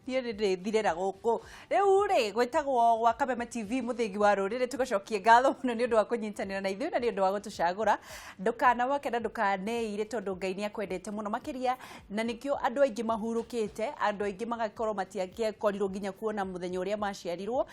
Niĩ nĩ ndĩthirĩra gũkũ. Rĩu rĩ, gwĩtagwo gwa Kameme TV, mũthĩgi wa rũrĩrĩ. Tũgacokie ngatho mũno nĩ ũndũ wa kũnyitanĩra na ithuĩ na nĩ ũndũ wa gũtũcagũra. Ndũkanamake na ndũkaneire, tondũ Ngai nĩ akwendete mũno makĩria, na nĩkĩo andũ aingĩ mahurũkĩte, andũ aingĩ magakorwo matiangĩakorirwo nginya kuona mũthenya ũrĩa maciarirwo.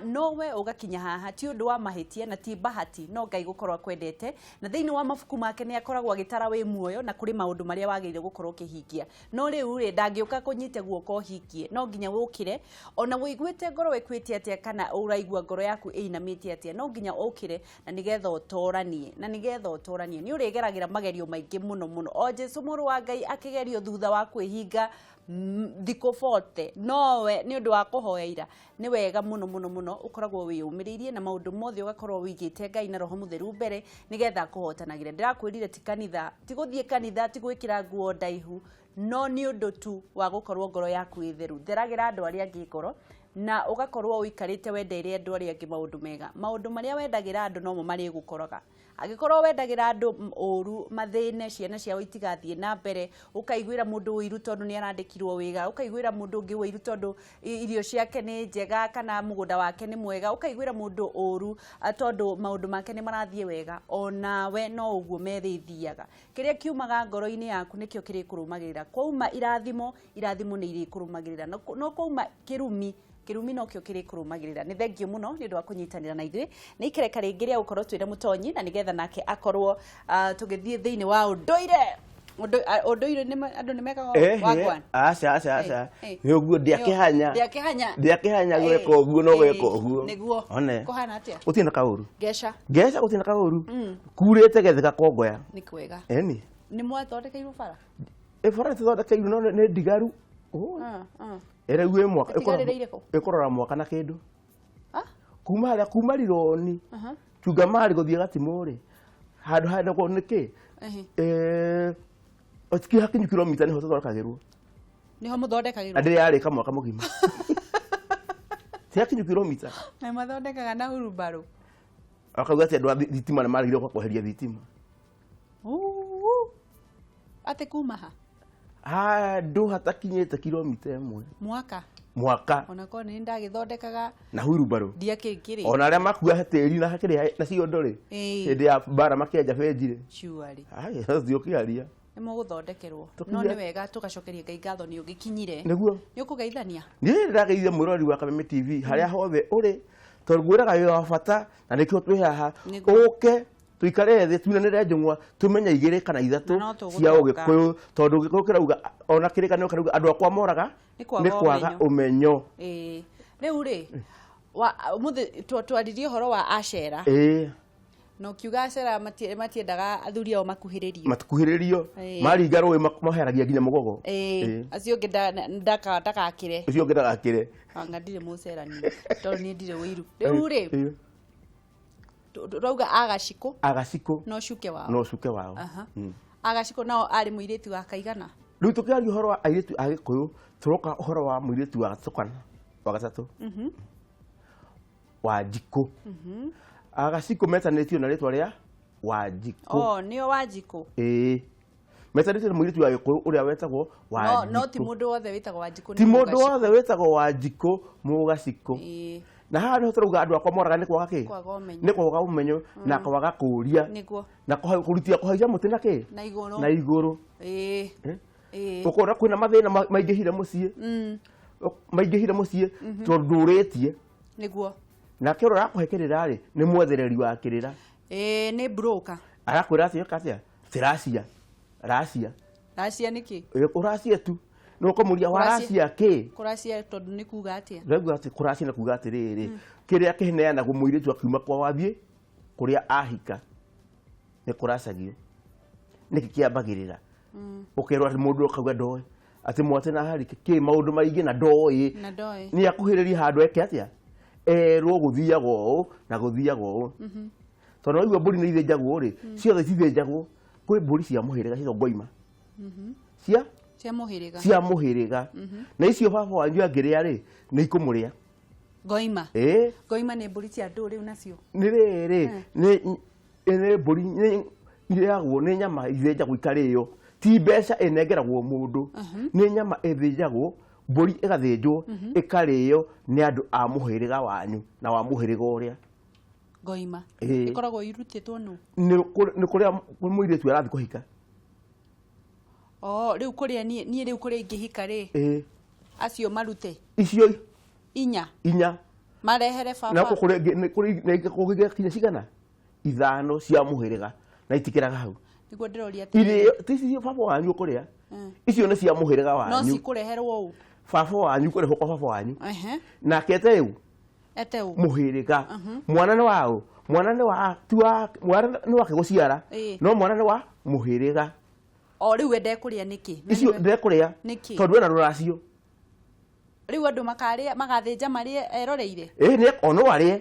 Nowe ũgakinya haha ti ũndũ wa mahĩtia na ti bahati, no Ngai gũkorwo akwendete. Na thĩinĩ wa mabuku make nĩ akoragwo agĩtara wĩ muoyo na kũrĩ maũndũ marĩa wagĩrĩire gũkorwo ũkĩhingia. No rĩu rĩ, ndangĩũka kũnyite guoko ũhingie, no nginya ũkĩre. Ona ũiguĩte ngoro ĩkuĩte atĩa kana ũraigua ngoro yaku ĩinamĩte atĩa, no nginya ũkĩre na nĩgetha ũtoranie, na nĩgetha ũtoranie. Nĩ ũrĩgeragĩra magerio maingĩ mũno mũno. O Jesu mũrũ wa Ngai akĩgerio thutha wa kwĩhinga thikũ 40, nowe nĩ ũndũ wa kũhoya ira. Nĩ wega mũno mũno mũno ũkoragwo wĩyũmĩrĩirie na maũndũ mothe ũgakorwo wĩigĩte Ngai na Roho Mũtheru mbere nĩgetha akũhotanagĩre. Ndĩrakwĩrire ti kanitha, ti gũthiĩ kanitha, ti gwĩkĩra nguo ndaihu, no nĩ ũndũ tu wa gũkorwo ngoro yaku ĩ theru. Theragĩra andũ arĩa angĩ ngoro na ũgakorwo ũikarĩte wendeire andũ arĩa angĩ maũndũ mega. Maũndũ marĩa wendagĩra andũ nomo marĩgũkoraga. Angĩkorwo wendagĩra andũ ũru, mathĩne, ciana ciao itigathiĩ na mbere, ũkaiguĩra mũndũ ũiru tondũ nĩ arandĩkirwo wĩra, ũkaiguĩra mũndũ ũngĩ ũiru tondũ irio ciake nĩ njega kana mũgũnda wake nĩ mwega, ũkaiguĩra mũndũ ũru tondũ maũndũ make nĩ marathiĩ wega, onawe no ũguo merĩthiaga. Kĩrĩa kiumaga ngoro-inĩ yaku nĩkĩo kĩrĩkũrũmagĩrĩra. Kwauma irathimo, irathimo nĩ irĩkũrũmagĩrĩra. No kwauma kĩrumi, kĩrumi nokĩo kĩrĩkũrũmagĩrĩra. Nĩ thengio mũno nĩ ũndũ wa kũnyitanĩra na ithuĩ. Nĩ ikereka rĩngĩ rĩa gũkorwo twĩna Mũtonyi na nĩgetha nake akorwo tũgĩthiĩ thĩinĩ wa ũndũire. Ũndũire andũ nĩ mekaga wagwan. Aca, aca, aca. Nĩ ũguo ndiakĩhanya. Ndiakĩhanya. Ndiakĩhanya gwĩka ũguo no gwĩka ũguo. Nĩguo. One. Kũhana atĩa? Gũtirĩ na kaũru. Ngeca. Ngeca gũtirĩ na kaũru. Kurĩte getheka kongoya. Nĩ kwega. Eni. Nĩ mwathondekeirwo bara? Ĩ bara tũthondekeirwo no nĩ ndigaru. Ĩrĩu ĩ mwaka. Ĩtigarĩrĩire kũ? Ĩkũrora mwaka na kĩndũ. Kuma harĩa kuma rironi. Chungamari gũthiĩ Gatimũ rĩ. Handũ handagwo nĩ kĩ? Otikinya hakinyu kilomita nĩho tũthondekagĩrwo. Nĩho mũthondekagĩrwo? Na ndĩrĩ yarĩka mwaka mũgima. Ti hakinyu kilomita. Na mathondekaga na hurumbarũ. Akauga atĩ andũ a thitima nĩ maregire gũka kweheria thitima. Atĩ kuma ha? Handũ hatakinyĩte kilomita ĩmwe. Mwaka? Mwaka. Ona korwo nĩ ndagĩthondekaga na hurumbarũ. Ndiakĩkĩrĩ. Ona arĩa makua tĩri na kĩrĩa na ciondo rĩ. Hĩndĩ ya mbara makĩenja benji rĩ. Surely. Ai, ũcio ũkĩaria. Nĩ mũgũthondekerwo. No nĩ wega tũgacokeria Ngai ngatho nĩ ũgĩkinyire. Nĩguo. Nĩ ũkũgeithania? Niĩ ndĩrageithia mwĩroreri wa Kameme TV harĩa hothe ũrĩ, tondũ ngwĩraga wĩ wa bata na nĩkĩo twĩ haha. Ũke tuikare thĩ tuinanĩre njũng'wa tũmenye igĩrĩ kana ithatũ Na no tũgũtonga. cia ũgĩkũyũ, tondũ gĩkũyũ kĩrauga ona kĩrĩkanĩro kĩrauga andũ akwa moraga Nĩ kwaga nĩ kwaga ũmenyo. Ĩĩ. Rĩu rĩ, ũmũthĩ twaririe ũhoro wa Ashera. Na ũkiuga Ashera matiendaga athuri ao makuhĩrĩrio. Matikuhĩrĩrio. Maringa rũĩ maheragia nginya mũgogo. Acio ũngĩ ndagakĩre. Ũcio ũngĩ ndagakĩre. Anga ndirĩ mũcerani tondũ niĩ ndirĩ ũiru. Rĩu rĩ, rauga Agacikũ. Agacikũ. No cuke wao. No cuke wao. Agacikũ nao arĩ mũirĩtu wa kaigana. Rĩu tũkĩaria ũhoro wa airĩtu a Gĩkũyũ, tũroka ũhoro wa mũirĩtu wa gatatũ kana wa gatatũ. Wanjikũ. Agacikũ metanĩtio na rĩtwa rĩa Wanjikũ. Oh, nĩo Wanjikũ. Ĩĩ. Metanĩtio na mũirĩtu wa Gĩkũyũ ũrĩa wetagwo Wanjikũ. No ti mũndũ wothe wĩtagwo Wanjikũ. Ti mũndũ wothe wĩtagwo Wanjikũ Mũgacikũ. Na haha nĩho tũrauga andũ akwa moraga nĩ kwaga kĩ? Kwaga ũmenyo. Nĩ kwaga ũmenyo na kwaga kũũria. Nĩguo. Na kũrutia kũhaica mũtĩ na kĩ? Na igũrũ. Na igũrũ. Ũkona kwĩna mathĩna maingĩhire mũciĩ. Maingĩhire mũciĩ tondũ ndũrĩtie. Nĩguo. Nake ũrĩa ũrakũhe kĩrĩra rĩ, nĩ mwethereri wa kĩrĩra. Ĩĩ, nĩ broker. Arakwĩra atĩ ĩka atĩa? Atĩ racia. Racia. Racia nĩkĩ? Ũracia tu. Nĩ ũkũmũria waracia kĩ? Kũracia tondũ nĩ kuga atĩa? Ndĩraigua atĩ kũracia nĩ kuga atĩrĩrĩ, kĩrĩa kĩheanagwo mũirĩtu akiuma kwa wathiĩ kũrĩa ahika nĩ kũracagio. Nĩkĩ kĩambagĩrĩra? Ũkerwo atĩ mũndũ akauga ndoĩ. Atĩ mwate na hari kĩ maũndũ maingĩ na ndoĩ. Na ndoĩ. Nĩ akuhĩrĩria handũ eke atĩa? Erwo gũthiagwo ũũ na gũthiagwo ũũ. Tondũ waigua mbũri nĩ ithĩnjagwo rĩ, ciothe cithĩnjagwo. Kwĩ mbũri cia mũhĩrĩga ciĩtagwo ngoima. Cia? Cia mũhĩrĩga. Cia mũhĩrĩga. Na icio baba wanyu angĩrĩa rĩ, nĩ ikũmũrĩa. Ngoima. Ĩĩ. Ngoima nĩ mbũri cia ndũ rĩu nacio. Nĩ rĩrĩ, nĩ mbũri nĩ irĩagwo, nĩ nyama ithĩnjagwo ikarĩo. Ti mbeca ĩnengeragwo mũndũ. Nĩ nyama ĩthĩnjagwo Mbũri ĩgathĩnjwo, ĩkarĩo nĩ andũ a mũhĩrĩga wanyu na wa mũhĩrĩga ũrĩa. Ngoima. Ĩĩ. Ĩkoragwo irutĩtwo nũ? Nĩ kũrĩa mũirĩtu arathiĩ kũhika. Oh, rĩu kũrĩa niĩ rĩu kũrĩa ingĩhika rĩ, Ĩĩ. acio marute Icio inya inya marehere na baba. kũrĩa kũrĩ kinya cigana ithano cia mũhĩrĩga na itikĩraga hau. Nĩguo ndĩroria atĩrĩrĩ. Irĩo ti cio baba wanyu ũkũrĩa, icio nĩ cia mũhĩrĩga No wanyu. cikũreherwo ũ? Baba wanyu, kũrehwo kwa baba wanyu. Ehe. Nake ete rĩu Ete ũ? mũhĩrĩga. Mwana nĩ waũ? Mwana nĩ wa ti wa mwana nĩ wake gũciara, Ĩĩ. no mwana nĩ wa mũhĩrĩga. O rĩu we ndekũrĩa nĩkĩ? Na Icio nĩwe- ndekũrĩa Nĩkĩ? tondũ ena rũracio. Rĩu andũ makarĩa, magathĩnja marĩe eroreire. Ĩĩ, nĩ ono arĩe,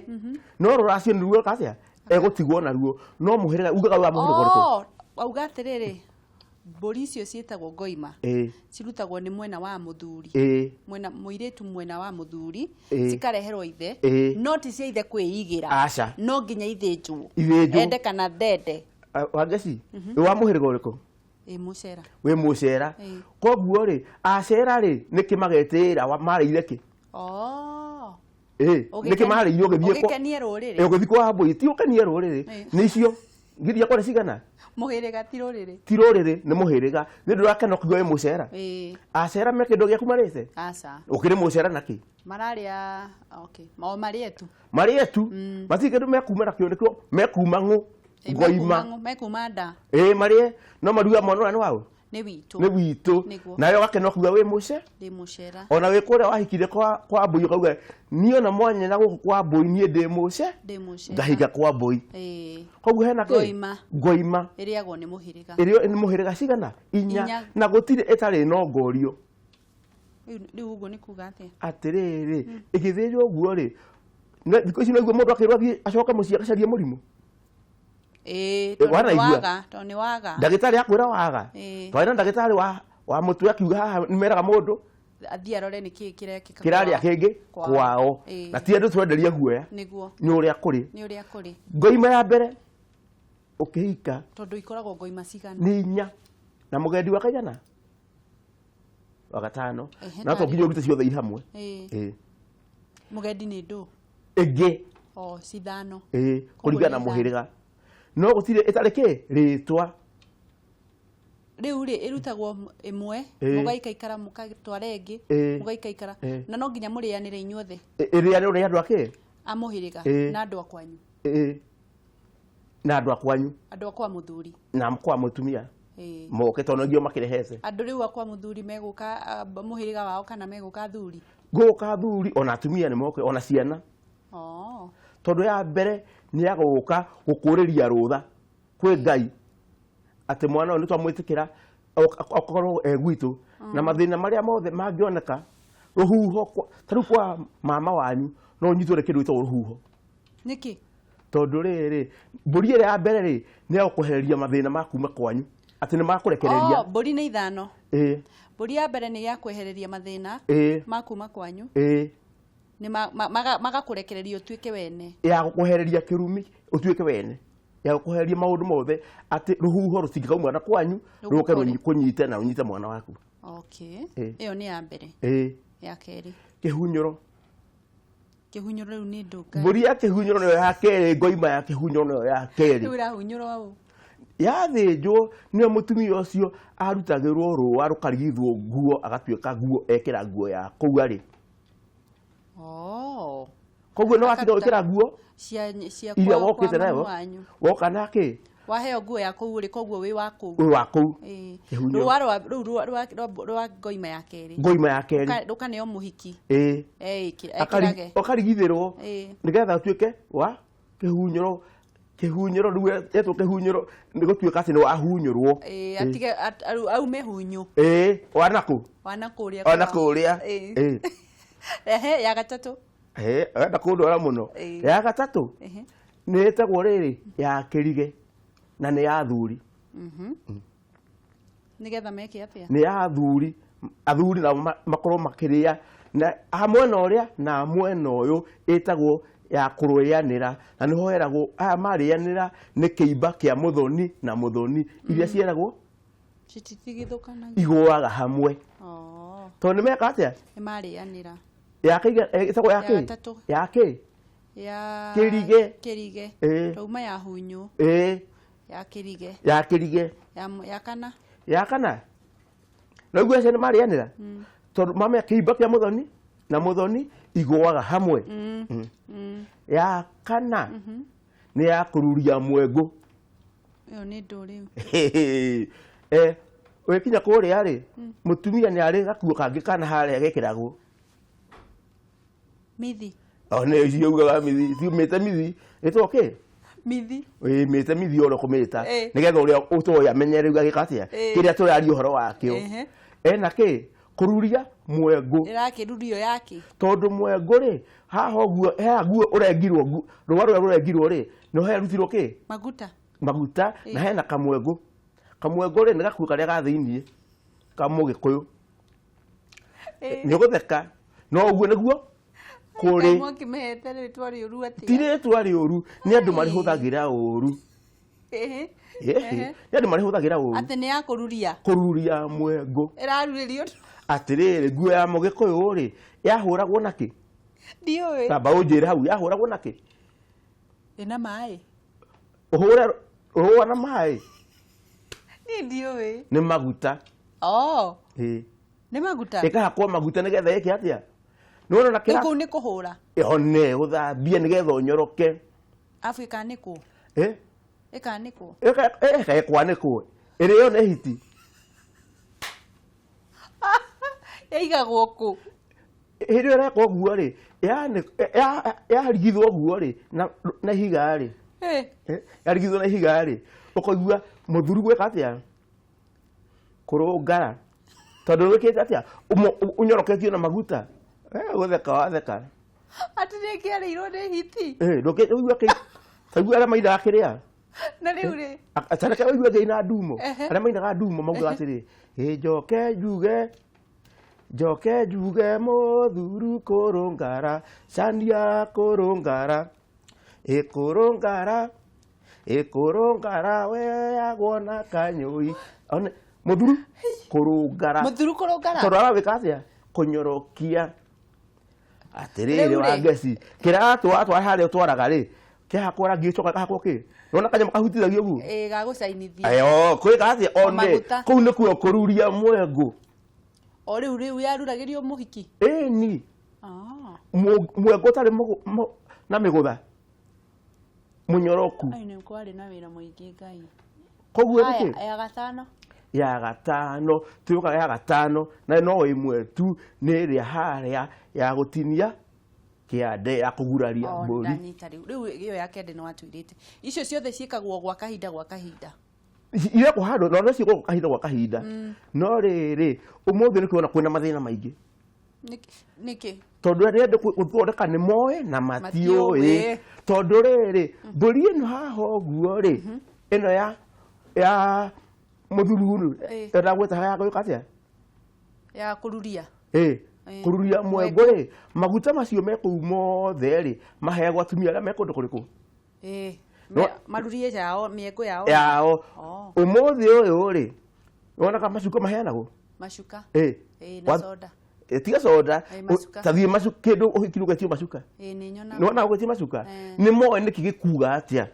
no rũracio nĩruo atĩa egũtigwo naruo, no mũhĩrĩga ugaga wa mũhĩrĩga ũrĩkũ? Oh, auga atĩrĩrĩ, mbũri icio ciĩtagwo ngoima, Ĩĩ. cirutagwo nĩ mwena wa mũthuri. Ĩĩ. Mwena mũirĩtu mwena wa mũthuri, Ĩĩ. cikareherwo ithe. Ĩĩ. No ti cia ithe kwĩigĩra. Aca. No nginya ithĩnjwo. Ithĩnjwo. Ende kana ndende. Wangeci, wĩ wa mũhĩrĩga ũrĩkũ? Ĩ mũcera. Wĩ mũcera. Ĩĩ. Koguo rĩ, acera rĩ, nĩkĩ magetĩĩra marĩire kĩ? Oh. Ĩĩ, nĩkĩ marĩire ũgĩthiĩ kwa Ũgĩkenie rũrĩrĩ. Ĩĩ, ũgĩthiĩ kwa mbũi ti ũkenie rũrĩrĩ. Ĩĩ. Nĩ icio ngiri yakwa nĩ cigana? Mũhĩrĩga ti rũrĩrĩ. Ti rũrĩrĩ, nĩ mũhĩrĩga. Nĩ ndũrakena ũkiuga wĩ mũcera? Ĩĩ. Acera me kĩndũ gĩaku marĩte? Aca. Ũkĩrĩ mũcera nakĩ? Mararĩa, okay. O marĩe tu. Marĩe tu. Matirĩ kĩndũ mekuma nakĩo, nĩkĩo mekuma ng'ũ. Ĩ, Ngoima. Mekuma nda. Ĩĩ, marĩe no maruga mwana ũrĩa nĩ waũ? Nĩ witũ. Nĩ witũ. Nĩguo. Nawe ũgakena ũkiuga wĩ mũce? Ndĩ mũcera. Ona wĩ kũrĩa wahikire kwa mbũi ũkauga niĩ ona mwanya na gũkũ kwa mbũi niĩ ndĩ mũce? Ndĩ mũcera. Ngahika kwa mbũi. Ĩĩ. Koguo hena kĩ? Ngoima. Ngoima. Ĩrĩagwo nĩ mũhĩrĩga. Ĩrĩo nĩ mũhĩrĩga cigana? Inya. Inya. Na gũtirĩ ĩtarĩ nongorio. Rĩu ũguo nĩ kuga atĩa? Atĩrĩrĩ, ĩgĩthĩnjwo ũguo rĩ, thikũ ici naiguo mũndũ akĩrwo athiĩ acoke mũciĩ agacarie mũrimũ. Ĩĩ, tondũ nĩ wanaigua? waga, tondũ nĩ waga. Ndagĩtarĩ akwĩra waga. Ĩĩ. Twarĩ na ndagĩtarĩ wa mũtwe akiuga haha nĩ meraga mũndũ Athiĩ arore nĩkĩ kĩrekĩka. kĩrarĩa kĩngĩ Kwao. kwao. Ĩĩ. Na ti andũ twenderia guoya. Nĩguo. Nĩ ũrĩa kũrĩ. Nĩ ũrĩa kũrĩ. Ngoima ya mbere ũkĩhika Tondũ ikoragwo ngoima cigana? nĩ inya na mũgendi wa kaigana wa gatano. Ehe, Na to tarĩ. nginya ũrute ciothe i hamwe. Ĩĩ. Ĩĩ. Mũgendi nĩ ndũ? Ĩngĩ. O, cithano. Ĩĩ, Koguo kũringana na nĩ ithano. mũhĩrĩga. No gũtirĩ ĩtarĩ kĩ? Rĩtwa. Rĩu rĩ, ĩrutagwo ĩmwe, Ĩĩ. mũgaikaikara mũgatwara ĩngĩ, Ĩĩ. mũgaikaikara. Ĩĩ. Na no nginya mũrĩanĩre inyuothe. Ĩrĩanĩrwo nĩ andũ a kĩ? A mũhĩrĩga Ĩĩ. na andũ a kwanyu. Ĩĩ. Na andũ a kwanyu. Andũ a kwa mũthuri. Na kwa mũtumia. Ĩĩ. Moke tondũ nĩo makĩrehete. Andũ rĩu a kwa mũthuri megũka mũhĩrĩga wao kana megũka athuri? Gũka athuri ona atumia nĩ moke ona ciana. Oh. Tondũ ya mbere nĩ ya gũka gũkũrĩria rũtha kwĩ Ngai atĩ mwana ũyũ nĩ twamwĩtĩkĩra akorwo e gwitũ na mathĩna marĩa mothe mangĩoneka rũhuho ta rĩu kwa mama wanyu no ũnyitwo nĩ kĩndũ gĩtagwo rũhuho. Nĩkĩ? Tondũ rĩrĩ, mbũri ĩrĩa ya mbere rĩ nĩ ya gũkwehereria mathĩna ma kuma kwanyu atĩ nĩ makũrekereria. Oh, mbũri nĩ ithano. Ĩĩ. Mbũri ya mbere nĩ ya kwehereria mathĩna Ĩĩ. ma kuma kwanyu. Ĩĩ. Nĩ magakũrekereria ũtuĩke wene. Ya gũkwehereria kĩrumi ũtuĩke wene. Ya gũkwehereria maũndũ mothe atĩ rũhuho rũtingĩkauma na kwanyu rũke Rũgũkore. kũnyite na rũnyite mwana waku. Okay. Ĩĩ. Ĩyo nĩ ya mbere. Ĩĩ. Ya kerĩ. Kĩhunyũro. Kĩhunyũro rĩu nĩ ndũka. Mbũri ya kĩhunyũro nĩyo ya kerĩ, ngoima ya kĩhunyũro nĩyo ya kerĩ. Rĩu ĩrahunyũrwo ũ? Yathĩnjwo nĩyo mũtumia ũcio arutagĩrwo rũa rũkarigithwo nguo agatuĩka nguo ekĩra nguo ya kũu arĩ. Oh. Koguo nĩ watiga Akaruta gwĩkĩra nguo cia iria kwa wokĩte mami nayo wanyu. woka na kĩ? Waheo nguo ya kũu rĩ, koguo wĩ wa kũu. Wĩ wa kũu. Ĩĩ. Kĩhunyũro. Rũa rwa rũu rwa ngoima ya kerĩ. Ngoima ya kerĩ. Rũkaneo mũhiki. Ĩĩ. Ekĩrage. Ũkarigithĩrwo Ĩĩ. nĩgetha ũtuĩke wa kĩhunyũro. Kĩhunyũro rĩu etwo kĩhunyũro nĩ gũtuĩka atĩ nĩ wahunyũrwo. Ĩĩ, atige aume hunyũ. Ĩĩ, wana kũ? Wana kũrĩa. Wana kũrĩa. Ĩĩ. Ĩĩ. Ehe, ya gatatũ. Ehe, wenda kũndwara mũno. Ĩĩ. Ya gatatũ Ehe. nĩ ĩtagwo rĩrĩ ya kĩrige na nĩ ya athuri. Nĩgetha meke atĩa? Nĩ ya athuri, athuri nao makorwo makĩrĩa na a mwena ũrĩa na mwena ũyũ ĩtagwo ya kũrĩanĩra na nĩho heragwo aya marĩanĩra nĩ kĩimba kĩa mũthoni na mũthoni iria cieragwo Cititigithũkanagia. igũaga hamwe. Oh. Tondũ nĩ meka atĩa? Nĩ marĩanĩra. Ya kĩiga ĩtagwo ya Ya kĩ? gatatũ. Ya kĩ? Ya Kĩrige. Kĩrige. Ĩĩ. Twauma ya hunyũ. Ĩĩ. Ya kĩrige. Ya kĩrige. Ya kana. Ya kana. Na ũguo acio nĩ marĩanĩra. Tondũ mame kĩimba kĩa mũthoni na mũthoni igũaga hamwe. Ya kana nĩ ya kũruria mwengũ. Ĩyo nĩ ndũ rĩu. Eh, wĩkinya kũrĩa rĩ, mũtumia nĩ arĩ gakuo kangĩ kana harĩa gekĩragwo. Mithi. O nĩ icio ugaga mithi, ciumĩte mithi, ĩtagwo kĩ? Mithi. Ĩĩ, mĩte mithi ũrĩa ũkũmĩta. Ĩĩ. Nĩgetha ũrĩa ũtoĩ amenye rĩu agĩka atĩa. Ĩĩ. Kĩrĩa tũraria ũhoro wakĩo. Ehe. Ena kĩ? Kũruria mwengũ. Ĩrakĩrurio yake. Tondũ mwengũ rĩ, haha ũguo, haha guo ũrengirwo, rũa rũrĩa rũrengirwo rĩ, nĩ herutirwo kĩ? Maguta. Maguta, na hena kamwengũ. Kamwengũ rĩ, nĩ gakuo karĩa ga thĩiniĩ, ka mũgĩkũyũ. Nĩ ũgũtheka, no ũguo nĩguo kũrĩ. Mwakĩmehete rĩtwa rĩũru atĩa? Ti rĩtwa rĩũru, nĩ andũ marĩhũthagĩra ũru. Ĩhĩ. Ĩhĩ, nĩ andũ marĩhũthagĩra ũru. Atĩ nĩ ya kũruria. Kũruria mwengũ. Ĩrarurĩrio. Atĩrĩrĩ, nguo ya mũgĩkũyũ rĩ, yahũragwo na kĩ? Ndiũĩ. Tamba ũnjĩre hau, yahũragwo na kĩ? Ĩna maĩ. Ũhũre rũa na maĩ? Niĩ ndiũĩ. Nĩ maguta. Oh. Ĩĩ. Nĩ maguta. Ĩkahakwo maguta nĩgetha ĩke atĩa? Nĩ wona Rĩu kũu nĩ kũhũra. One, gũthambia nĩgetha ũnyoroke. Arabu ĩkanĩkwo. Ĩ? Ĩkanĩkwo. Ĩkwanĩkwo. Ĩrĩo nĩ hiti. Ĩigagwo kũ? Hĩndĩ ĩrĩa ĩrekwo ũguo rĩ, yarigithwo ũguo rĩ, na ihiga rĩ. Yarigithwo na ihiga rĩ, ũkaigua mũthuri gwĩka atĩa? Kũrũngara. Tondũ wĩkĩte atĩa? Ũnyoroketio na maguta. Gũtheka watheka. Atĩ nĩ ĩkĩarĩirwo nĩ hiti. Ndũkĩte ũigua kĩ? Taigua arĩa mainaga kĩrĩa? Na rĩu rĩ? Tareke ũigue ngĩina ndumo. Ehe. Arĩa mainaga ndumo maugaga atĩrĩ, ĩ njoke njuge, njoke njuge mũthuru kũrũngara, cania kũrũngara, ĩ kũrũngara, ĩ kũrũngara weyagwo na kanyũi. One, mũthuru kũrũngara. Mũthuru kũrũngara? Tondũ arawĩka atĩa? Kũnyorokia. Atĩrĩrĩ Rĩu rĩ? wa ngeci, kĩratũ watwara harĩa ũtwaraga rĩ, kĩhakwo rangi ũcoka gĩkahakwo kĩ? Nĩwona kanyamũ kahutithagio ũguo? Ĩ, gagũcainithia. Ayo, kwĩka atĩa? O One, maguta. kũu nĩkuo kũruria mwengũ. O rĩu rĩu yaruragĩrio mũhiki? Ĩni. Ah. Mwengũ ũtarĩ na mĩgũtha. Mũnyoroku. Ai, nĩ kwarĩ na wĩra mũingĩ Ngai. Koguo Haya, nĩkĩ? ya gatano. Ya gatano, tuĩkaga ya gatano, na no ĩmwe tu nĩ ĩrĩa harĩa ya gũtinia kĩande, ya kũguraria Oh, mbũri. ndanyita rĩu. Rĩu ĩyo ya kĩande nĩ watwĩrĩte. Icio ciothe ciĩkagwo gwa kahinda gwa kahinda. Irekwo handũ, no no ciĩkagwo kahinda gwa kahinda. No rĩrĩ, ũmũthĩ nĩ kuona kwĩna mathĩna maingĩ. Nĩkĩ? Tondũ arĩa andũ gũthondeka nĩ moĩ na matiũĩ. Matiũĩ. Tondũ rĩrĩ, mbũri ĩno haha ũguo rĩ, ĩno ya mũthururu, ĩragwĩta ya gwĩka atĩa? Ya kũruria. Ĩ, kũruria mwengũ rĩ, maguta macio me kũu mothe rĩ, maheagwo atumia arĩa me kũndũ kũrĩkũ? No- Marurie yao, mĩengũ yao. Yao. Oh. Ũmũthĩ ũyũ rĩ, wonaga macuka maheanagwo? Macuka. Ĩ. Ĩ, na soda. Tiga soda. Ĩ, macuka. Ta thiĩ kĩndũ ũhiki ũgetio macuka. Ĩ, nĩ nyonaga. Nĩ wonaga ũgetio macuka? Nĩ moĩ nĩkĩ gĩkuga atĩa?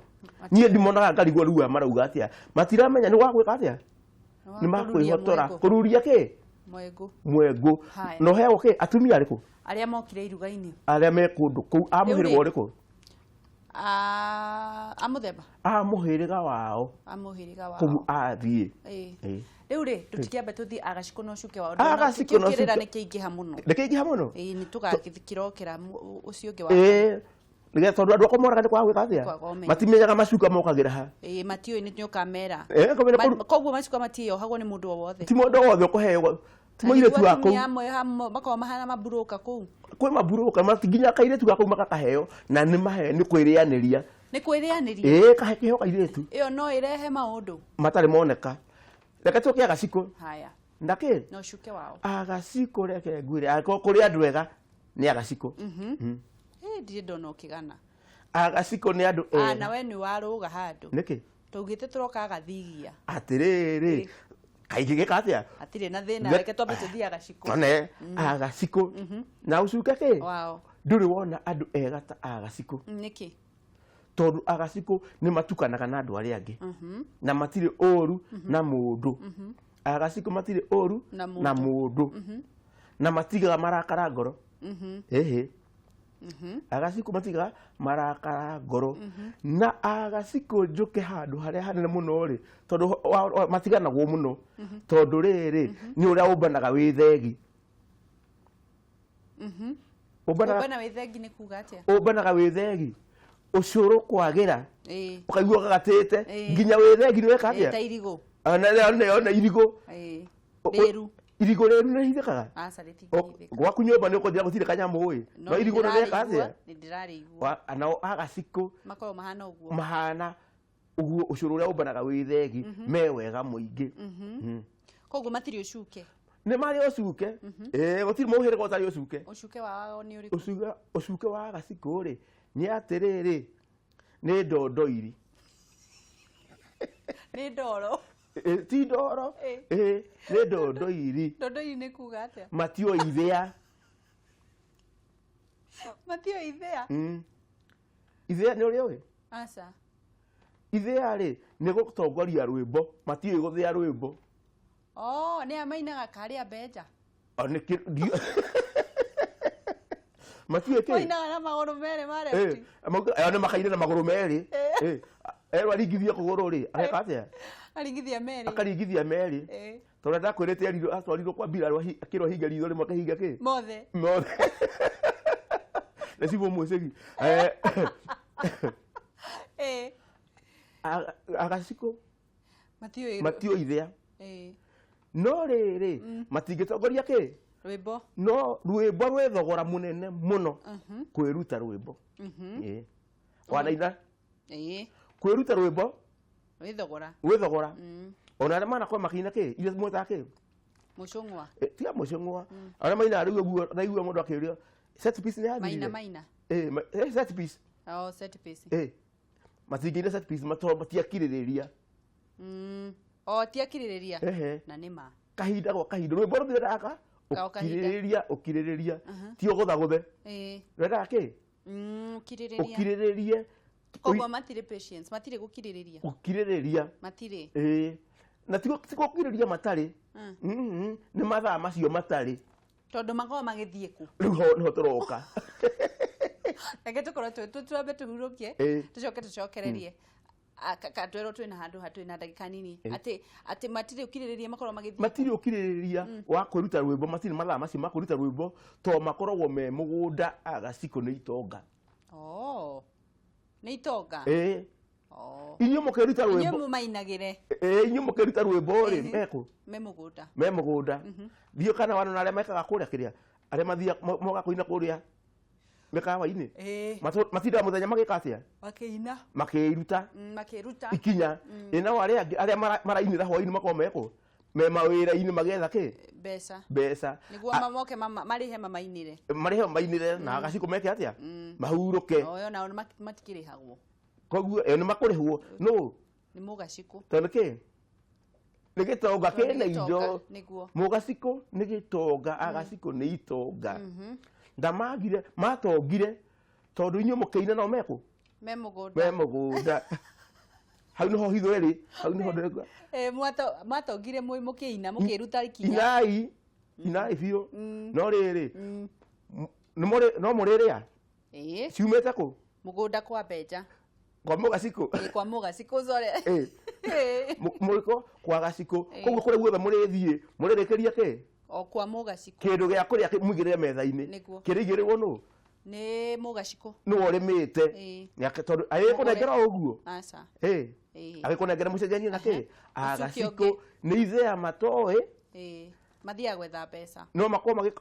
Niĩ ndimonaga ngarigwo rĩu aya marauga atĩa? Matiramenya nĩ wa gwĩka atĩa? Nĩ makwĩhotora. Kũruria kĩ? Mwengũ. Mwengũ. Haya. Na ũheagwo kĩ? Atumia arĩkũ? Arĩa mokire iruga-inĩ. Arĩa me kũndũ kũu. A Rĩu mũhĩrĩga rĩ- ũrĩkũ? A mũthemba? A mũhĩrĩga wao. A mũhĩrĩga wao. Kũu athiĩ. Ĩ. Ĩ. Rĩu rĩ, tũtikĩambe tũthiĩ agacikũ na ũcuke wao. Agacikũ na Kĩu kĩrĩra ũcuke. nĩ kĩingĩha mũno. Nĩ kĩingĩha mũno? Ĩ, nĩ tũgakĩrokera ũcio ũngĩ wa. Ĩ, nĩgetha tondũ andũ akwa moraga nĩ kwaga gwĩka atĩa? Kwaga ũmenyo. Matimenyaga macuka mokagĩra ha. Ĩ, matiũĩ nĩ ũkamera. Ĩ, ngamera kũru- Koguo macuka matiĩyohagwo nĩ mũndũ o wothe. Ti mũndũ o wothe ũkũheo. Ti mũirĩtu wa kũu. Atumia amwe hamwe makoragwo mahana maburũka kũu. Kwĩ maburũka, mati nginya kairĩtu ga kũu magakaheo, na nĩ mahe, nĩ kwĩrĩanĩria. Nĩ kwĩrĩanĩria? Ĩ, kahe kĩheo kairĩtu. Ĩyo no ĩrehe maũndũ. Matarĩ moneka. Reke tũke agacikũ. Haya. Na kĩ? Na ũcuke wao. Agacikũ reke ngwĩre, angĩkorwo kũrĩ andũ ega, nĩ agacikũ. Ĩ, ndirĩ ndona ũkĩgana. Agacikũ nĩ andũ ega. Na we nĩ warũga handũ. Nĩkĩ? Tũugĩte tũroka agathigia. Atĩrĩrĩ, Kaingĩ gĩka atĩa? Hatirĩ na thĩna, reke twambe tũthiĩ agacikũ. One agacikũ na ũcuke kĩ? Wao. Ndũrĩ wona andũ ega ta agacikũ. Nĩkĩ? Tondũ agacikũ nĩ matukanaga na andũ arĩa angĩ na matirĩ ũru na mũndũ. Agacikũ matirĩ ũru Na mũndũ. na mũndũ na matigaga marakara ngoro. Ĩhĩ, agacikũ matigaga marakara ngoro. Na agacikũ njũke handũ harĩa hanene mũno rĩ, tondũ matiganagwo mũno, tondũ rĩrĩ nĩ ũrĩa ũmbanaga wĩ thegi. Ũmbanaga Ũmbana wĩ thengi nĩ kuga atĩa? Ũmbanaga wĩ thegi, ũcũrũ kwagĩra, Ĩĩ. ũkaigua gagatĩte Ĩĩ. nginya wĩ thegi nĩ weka Ĩĩ, ta atĩa? irigũ. Ona irigũ. Ĩĩ. Rĩru. Irigũ rĩru nĩ rĩhithĩkaga? Aca, rĩtingĩhithĩka. Gwaku nyũmba nĩ ũkũnjĩra gũtirĩ kanyamũ ĩ, no irigũ nĩ rĩeka atĩa? Nĩ ndĩrarĩigua. Nao agacikũ Makoragwo mahana ũguo. Mahana ũguo, ũcũrũ ũrĩa ũmbanaga wĩ thegi me wega mũingĩ. Koguo matirĩ ũcuke. Nĩ marĩ ũcuke. Ĩĩ, gũtirĩ mũhĩrĩga ũtarĩ ũcuke. Ũcuke wao nĩ ũrĩkũ? Ũcuke wa agacikũ rĩ, nĩ atĩrĩrĩ, nĩ ndondoiri. Nĩ ndoro. Ĩ, ti ndoro. Ĩ. Ĩ, nĩ ndondoiri. Ndondoiri nĩ kuga atĩa? Matiũĩ ithĩa. Matiũĩ ithĩa? Ithĩa nĩ ũrĩa ũĩ? Aca. Ithĩa rĩ, nĩ gũtongoria rwĩmbo. Matiũĩ gũthĩa rwĩmbo. Oh, nĩ aya mainaga karĩa mbenja. O, nĩ matiũĩ kĩ? Mainaga na magũrũ merĩ ma left. Ĩyo nĩ makaire na magũrũ merĩ. Ĩ, erwo aringithie kũgũrũ rĩ, ageka atĩa? Aringithia merĩ. Akaringithia merĩ. Tondũ ndakwĩrĩte erirwo atwarirwo kwa mbirarũ, akĩrwo ahinge ritho rĩmwe, akahinga kĩ? Mothe. Mothe. Na cibũ mwĩcĩgi. Agacikũ Matiũĩ. Matiũĩ ithĩa. No rĩrĩ, matingĩtongoria kĩ? Rwĩmbo. No rwĩmbo rwĩ thogora mũnene mũno kwĩruta rwĩmbo. Ĩ. Wanaina kwĩruta rwĩmbo Wĩ thogora. Gwĩ thogora. Ona arĩa manakorwo makĩina kĩ iria mwĩtaga kĩ? Mũcũng'wa. Eh, tiga mũcũng'wa, arĩa mainaga rĩu ũguo naigua mũndũ akĩũria set piece nĩ Maina yathirire. maina. Set piece. Oh, set piece. Matingĩina set piece matoo matiakirĩrĩria. Oh, tiakirĩrĩria. Ehe. Na nĩ ma. Kahinda gwa kahinda rwĩmbo rũthiraga Kao kahinda. ũkirĩrĩria, ũkirĩrĩria, ti ũgũthagũthe. Rwendaga kĩ? Ũkirĩrĩria. Ũkirĩrĩrie. Koguo matirĩ patience, matirĩ gũkirĩrĩria. Ũkirĩrĩria. Matirĩ. Ĩĩ, na ti gũkirĩrĩria matarĩ. Nĩ mathaa macio matarĩ. Tondũ makoragwo magĩthiĩ kũ? Rĩu ho nĩho tũroka. Reke tũkorwo twambe tũhurũkie, tũcoke tũcokererie. Katwerwo twĩna handũ ha twĩna ndagĩka nini, atĩ matirĩ ũkirĩrĩria, makoragwo magĩthiĩ. Matirĩ ũkirĩrĩria wa kwĩruta rwĩmbo, matirĩ mathaa macio ma kwĩruta rwĩmbo, tondũ makoragwo me mũgũnda. Agacikũ nĩ itonga. Oh, nĩ itonga. Ĩĩ. Oh. Inyuĩ mũkĩruta Inyuĩ rwĩmbo. mũmainagĩre. Ĩĩ, inyuĩ mũkĩruta rwĩmbo rĩ, mekũ? Me mũgũnda. Me mũgũnda. Thiĩ kana wanona arĩa mekaga kũrĩa kĩrĩa, arĩa mathiaga moka kũina kũrĩa mĩkawa-inĩ. Matindaga mũthenya magĩka atĩa? Makĩina. Makĩruta Makĩruta ikinya. Ĩ, nao arĩa angĩ arĩa marainĩra hwaĩ-inĩ makoragwo mekũ? Me mawĩra-inĩ magĩetha kĩ? Mbeca. Mbeca. Nĩguo moke marĩhe mamainĩre. Marĩhe mainĩre na agacikũ meke atĩa? Mahurũke. Oyo nao matikĩrĩhagwo. Koguo ĩyo nĩ makũrĩhwo nũ? Nĩ mũgacikũ. Tondũ kĩ? Nĩ gĩtonga. Tondũ nĩ Kĩna gĩtonga, indo. Nĩguo. Mũgacikũ nĩ gĩtonga, agacikũ nĩ itonga. Ndamagire matongire tondũ inyuĩ mũkĩina nao mekũ? Me mũgũnda. Me mũgũnda. Hau nĩho hitho ĩrĩ, hau nĩho ndĩreka. Mwatongire mwĩ mũkĩina, mũkĩruta ikinya. Inai, inai biũ. No rĩrĩ, nĩ mũrĩ no mũrĩrĩa ciumĩte kũ? Mũgũnda kwa mbenja. Kwa mũgacikũ. Ĩĩ, kwa mũgacikũ, sorry. Mũrĩko kwa gacikũ. Koguo kũrĩa guothe mũrĩthiĩ mũrĩrĩkĩria kĩ? O kwa mũgacikũ. Kĩndũ gĩa kũrĩa mũigĩrĩre metha-inĩ. Nĩguo. Kĩrĩigĩrĩrwo nũ? Nĩ mũgacikũ. Nĩwe ũrĩmĩte. Nĩake tondũ agĩkũnengera o ũguo. Aca. Agĩkũnengera mũcenjanie na kĩ? Ũcuke Agacikũ ũngĩ. nĩ ithea matoĩ. Mathiaga gwetha mbeca. No makorwo magĩ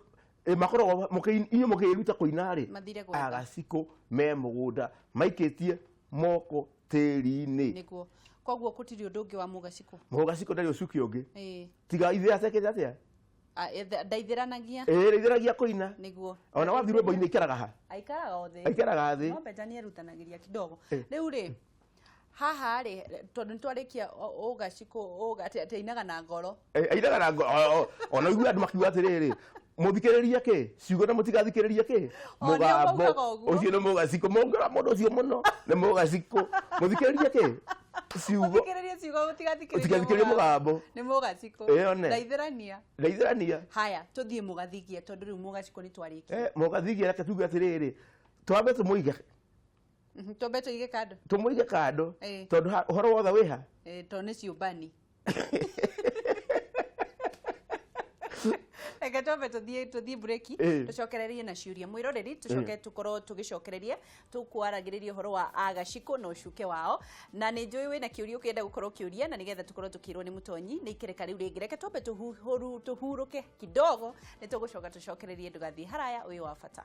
makoragwo inyuĩ mũkĩĩruta kũina rĩ, Mathire gwetha. agacikũ me mũgũnda maikĩtie moko tĩri-inĩ. Nĩguo. Koguo gũtirĩ ũndũ ũngĩ wa mũgacikũ. Mũgacikũ ndarĩ ũcuke ũngĩ tiga ithea atekĩte atĩa? Ndaithĩranagia. Ĩĩ, rĩithĩragia kũina. Nĩguo. Ona wathiĩ rwĩmbo-inĩ ikaraga ha? Aikaraga o thĩ. Aikaraga thĩ. No mbeca nĩ erutanagĩria kidogo. Eh. Rĩu rĩ, Haha rĩ, tondũ nĩ twarĩkia ũgacikũ atĩ ainaga na ngoro. Ainaga na ngoro. Ona igue andũ makiuga atĩrĩrĩ, mũthikĩrĩrie kĩ ciugo na mũtigathikĩrĩrie kĩ O, nĩo maugaga ũguo. Ũcio nĩ mũgacikũ, mũngĩra mũndũ ũcio mũno nĩ mũgacikũ. Mũthikĩrĩrie kĩ ciugo, mũthikĩrĩrie ciugo, mũtigathikĩrĩrie mũtigathikĩrĩrie mũgambo. Nĩ mũgacikũ. Ĩyo ne. Ndaithĩrania. Ndaithĩrania. Haya, tũthiĩ mũgathigie, tondũ rĩu mũgacikũ nĩ twarĩkia. Mũgathigie, reke tuge atĩrĩrĩ, twambe tũmũige. Twambe tũige kando. Tũmũige kando. Tondũ ũhoro wothe wĩha. Tondũ nĩ ciũmbani. Reke twambe tũthiĩ breki, tũcokererie na ciũria mwĩroreri, tũcoke tũkorwo tũgĩcokereria tũkwaragĩrĩria ũhoro wa agacikũ na ũcuke wao, na nĩ njũĩ wĩna kĩũria ũkĩenda gũkorwo ũkĩũria, na nĩgetha tũkorwo tũkĩrwo nĩ mũtonyi nĩ ikereka rĩu rĩngĩ. Reke twambe tũhurũke kidogo, nĩ tũgũcoka tũcokererie. Ndũgathiĩ haraya, ũyũ wa bata.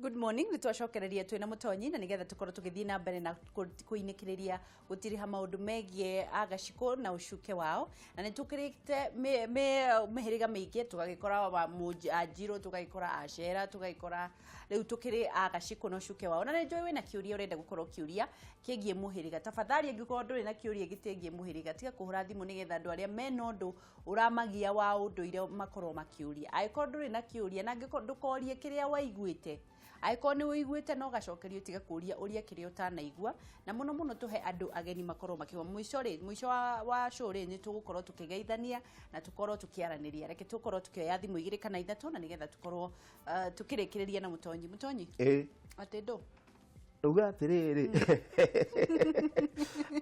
Good morning, nĩ twacokereria twĩna mũtonyi, na nĩgetha tũkorwo tũgĩthiĩ na mbere na kũinĩkĩrĩria gũtiriha maũndũ megiĩ agacikũ na ũcuke wao, na nĩ tũkĩrĩte mĩhĩrĩga mĩingĩ, tũgagĩkora anjirũ, tũgagĩkora acera, tũgagĩkora rĩu tũkĩrĩ agacikũ na ũcuke wao. Na nĩ njũĩ wĩna kĩũria ũrenda gũkorwo ũkĩũria kĩgiĩ mũhĩrĩga. Tafadhali, angĩkorwo ndũrĩ na kĩũria gĩtĩgiĩ mũhĩrĩga, tiga kũhũra thimũ, nĩgetha andũ arĩa mena ũndũ ũramagia wa ũndũire makorwo makĩũria. Angĩkorwo ndũrĩ na kĩũria, na angĩkorwo ndũkorie kĩrĩa waiguĩte, angĩkorwo nĩ ũiguĩte no gacokerio, tiga kũria, ũria kĩrĩa ũtanaigua. Na mũno mũno tũhe andũ ageni makorwo makiuga. Mũico rĩ, mũico wa show rĩ, nĩ tũgũkorwo tũkĩgeithania na tũkorwo tũkĩaranĩria. Reke tũkorwo tũkĩoya thimũ igĩrĩ kana ithatũ, na nĩgetha tũkorwo tũkĩrĩkĩrĩria na mũtonyi. Mũtonyi, Ĩ. Atĩ ndũ. Uga atiriri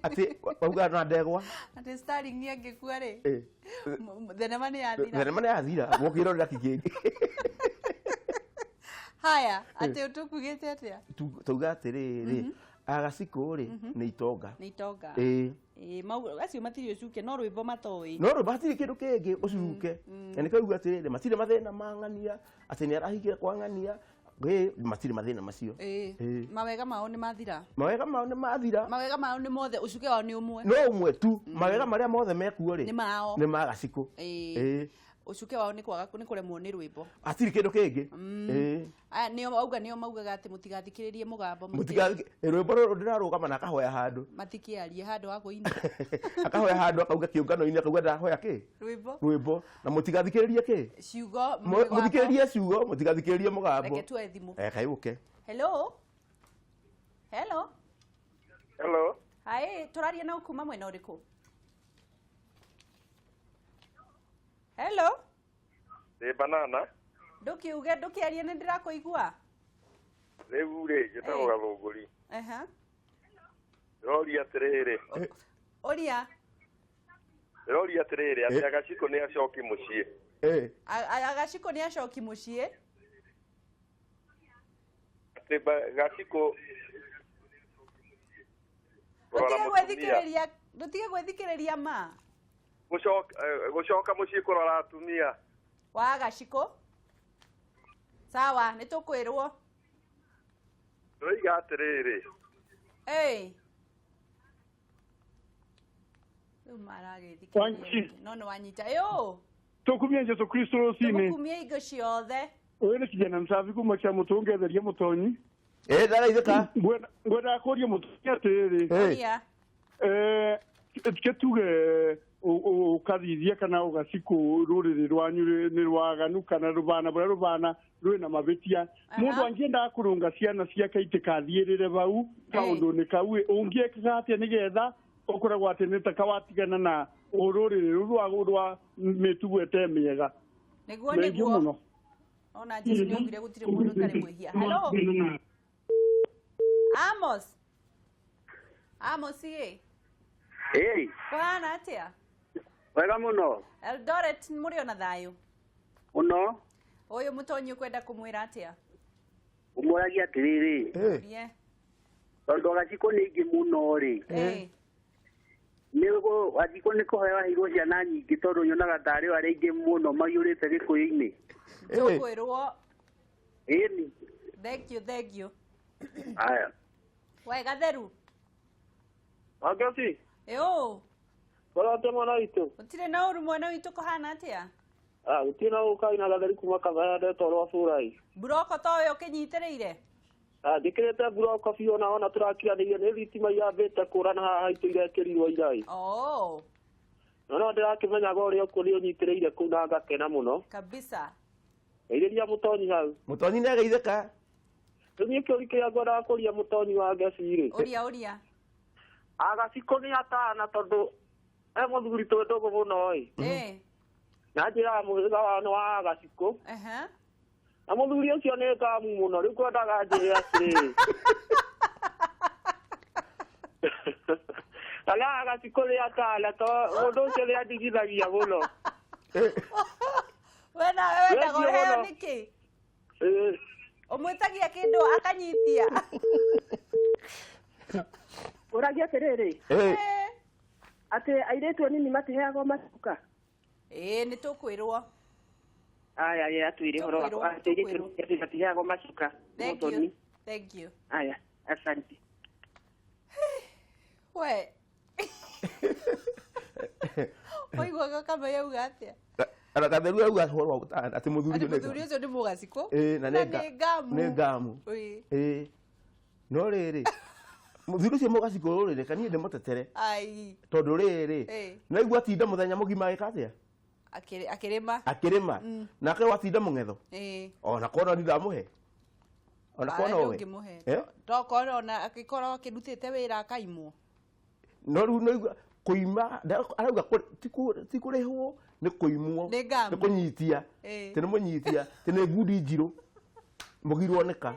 ati wauga na ndegwa Atĩ Sterling nĩ angĩkua rĩ, Eh. thenema nĩ yathira. Thenema nĩ yathira, gũkĩrorera kĩngĩ. Haya, atĩ tũkugĩte atĩa? Tauga atĩrĩrĩ, agacikũ rĩ nĩ itonga. Nĩ itonga. Ĩĩ. Ĩĩ, mau acio matirĩ ũcuke, no rwĩmbo matoĩ. No rwĩmbo hatirĩ kĩndũ kĩngĩ ũcuke, na nĩkĩo auga atĩrĩrĩ, matirĩ mathĩna ma ng'ania, atĩ nĩ arahikire kwa ng'ania. Ĩĩ, matirĩ mathĩna macio. Ĩĩ. Ĩĩ. Mawega mao nĩ mathira. Mawega mao nĩ mathira. Mawega mao nĩ mothe, ũcuke wao nĩ ũmwe. No ũmwe tu, mawega marĩa mothe mekuo rĩ Nĩ mao. Nĩ ma gacikũ. Ĩĩ. Ĩĩ. Ũcuke wao nĩ kwaga nĩ kũremwo nĩ rwĩmbo. Hatirĩ kĩndũ kĩngĩ. Ĩĩ. Aya nĩo auga, nĩo maugaga atĩ mũtigathikĩrĩrie mũgambo. Mũtigathike rwĩmbo rũrũ ndĩrarũgama na akahoya handũ. Matikĩarie handũ ha kũina. Akahoya handũ, akauga kĩũngano-inĩ, akauga ndahoya kĩ? Rwĩmbo. Rwĩmbo, na mũtigathikĩrĩrie kĩ? Ciugo. Mũgambo. Mũthikĩrĩrie ciugo, mũtigathikĩrĩrie mũgambo. Reke tuoe thimũ. Eh, kaĩ ũke. Hello. Hello. Hello. Hi, tũraria na kuma mwena ũrĩkũ? Hello. Ndĩ banana. Ndũkiuge, ndũkĩarie, nĩ ndĩrakũigua. Rĩu rĩ, njĩtagwo Eh. Gathũngũri. Ehe. Ndĩroria atĩrĩrĩ, Ũria. ndĩroria atĩrĩrĩ, atĩ Eh. Agacikũ nĩ acoki mũciĩ. Eh. Agacikũ nĩ acoki mũciĩ. Atĩ Gacikũ kũrora Ndũtige mũtumia. gwĩthikĩrĩria, ndũtige gwĩthikĩrĩria ma. Gũcoka mũciĩ kũrora atumia. Wa Gacikũ. Sawa, nĩ tũkwĩrwo. Ndĩroiga atĩrĩrĩ, Ĩĩ. Rĩu maragĩthikĩrĩria. Wanji. No nĩ wanyita. Ĩũ. Tukumia Jesu Kristo rũcinĩ. Tũgũkumia hingo ciothe. Ũyũ nĩ kijana msafi kuma kĩa mũtũngetheria mũtonyi. Eh, ndaraithĩka. Ngwendaga kũria mũtonyi atĩrĩrĩ, Eh. Ũria. Ke tuge ũkathithia kana ũgacikũ rũrĩrĩ rwanyu nĩ rwaganu kana rũbana bũrĩa rũbana rwĩna mavĩtia, mũndũ angĩendaga kũrũnga ciana ciake itikathiĩrĩre vau kaũndũ-inĩ kau ĩ, ũngĩekaga atĩa nĩgetha ũkoragwo atĩ nĩ taka watigana na rũrĩrĩ rũu rwa mĩtugo ĩte mĩega? Nĩguo. Thengiũ Nĩguo. mũno. Ona Jesu nĩ augire gũtirĩ mũndũ ũtarĩ mwĩhia. Hello. Amos. Amos ĩ. Ĩĩ, Kũhana atĩa? wega mũno. Eldoret mũrĩ ona thayũ? Mũno. Ũyũ mũtonyi ũkwenda kũmwĩra atĩa? Ũmũragia atĩrĩrĩ, Eh. Rie. tondũ Gacikũ nĩ aingĩ mũno rĩ, Ĩĩ. nĩ Gacikũ nĩ kũheo aheirwo ciana nyingĩ, tondũ nyonaga tarĩ o arĩa aingĩ mũno maiyũrĩte Gĩkũyũ-inĩ. Eh. Tũkwĩrwo. Ĩni. Thank you, thank you. Aya. We Gatheru. Wangeci, Ĩũ. ũrote mwana witũ? Gũtirĩ na ũru, mwana witũ, kũhana atĩa? Ah, gũtirĩ na ũkai na Gatheri kuma Kabaya ndetwo rwa Burai. Mburoko to ũyũ ũkĩnyitĩrĩire? Ah, njĩkĩrĩte mburoko biũ, ona tũrakiranĩirio nĩ thitima irambĩte kũra na haha haitũ irekĩrirwo irai. Oh, No no ndĩrakĩmenyaga ũrĩa ũkũ nĩ ũnyitĩrĩire kũu na ngakena mũno. Kabisa. Geithĩria mũtonyi hau. Mũtonyi nĩ ageithĩka. Rĩu niĩ kĩũri kĩrĩa ngwendaga kũria mũtonyi wa ngeci rĩ. Ũria, ũria. Agacikũ nĩ atana, tondũ he mũthuri twĩ ndũgũ mũno ĩ. Ĩĩ. Na njĩraga mũhĩrĩga wao nĩ wa Agacikũ. Ehe. Na mũthuri ũcio nĩ ngamu mũno, rĩu kwendaga njĩre atĩrĩrĩ, kana Agacikũ nĩ atana, to mũndũ ũcio nĩ andigithagia mũno. We nawe wendaga Thengiũ ũheo mũno. nĩkĩ? Ĩĩ. Ũmwĩtagia kĩndũ akanyitia. Ũragia atĩrĩrĩ, Eh. atĩ airĩtu anini matiheagwo macuka? Ĩĩ, nĩ tũkwĩrwo. Aya, ye atwĩre ũhoro Tũkwĩrwo, wa atĩ airĩtu tũkwĩrwo. anini matiheagwo macuka. Thank you. Mũthoni. Thank you. Aya, asante. We. Waiguaga kama yauga atĩa? Ana Gatheru auga ũhoro wa ũtana atĩ mũthuri Atĩ ũcio nĩ mũthuri ũcio nĩ mũgacikũ. Ĩĩ, na nĩ nĩ ngamu. Nĩ ngamu. Ĩĩ. Ĩĩ. No rĩrĩ, mũthuri ũcio mũgacikũ rĩrĩ, reke niĩ ndĩmũtetere. Ai. Tondũ rĩrĩ, Ĩĩ. naigua atinda mũthenya mũgima agĩka atĩa? Akĩrĩma. Akĩrĩma. Nake watinda mũng'etho. Ĩĩ. Ona kona ndamũhe. Ona Awe kona we. ndũngĩmũhe. Eh? Tokorwo ona angĩkorwo akĩrutĩte wĩra akaimwo. No rĩu naigua kũima arauga ti kũrĩhwo, nĩ kũimwo. Nĩ ngamu. Nĩ kũnyitia. Ĩĩ. Ti nĩ mũnyitia, ti nĩ ngundi njirũ mũgirwo nĩka.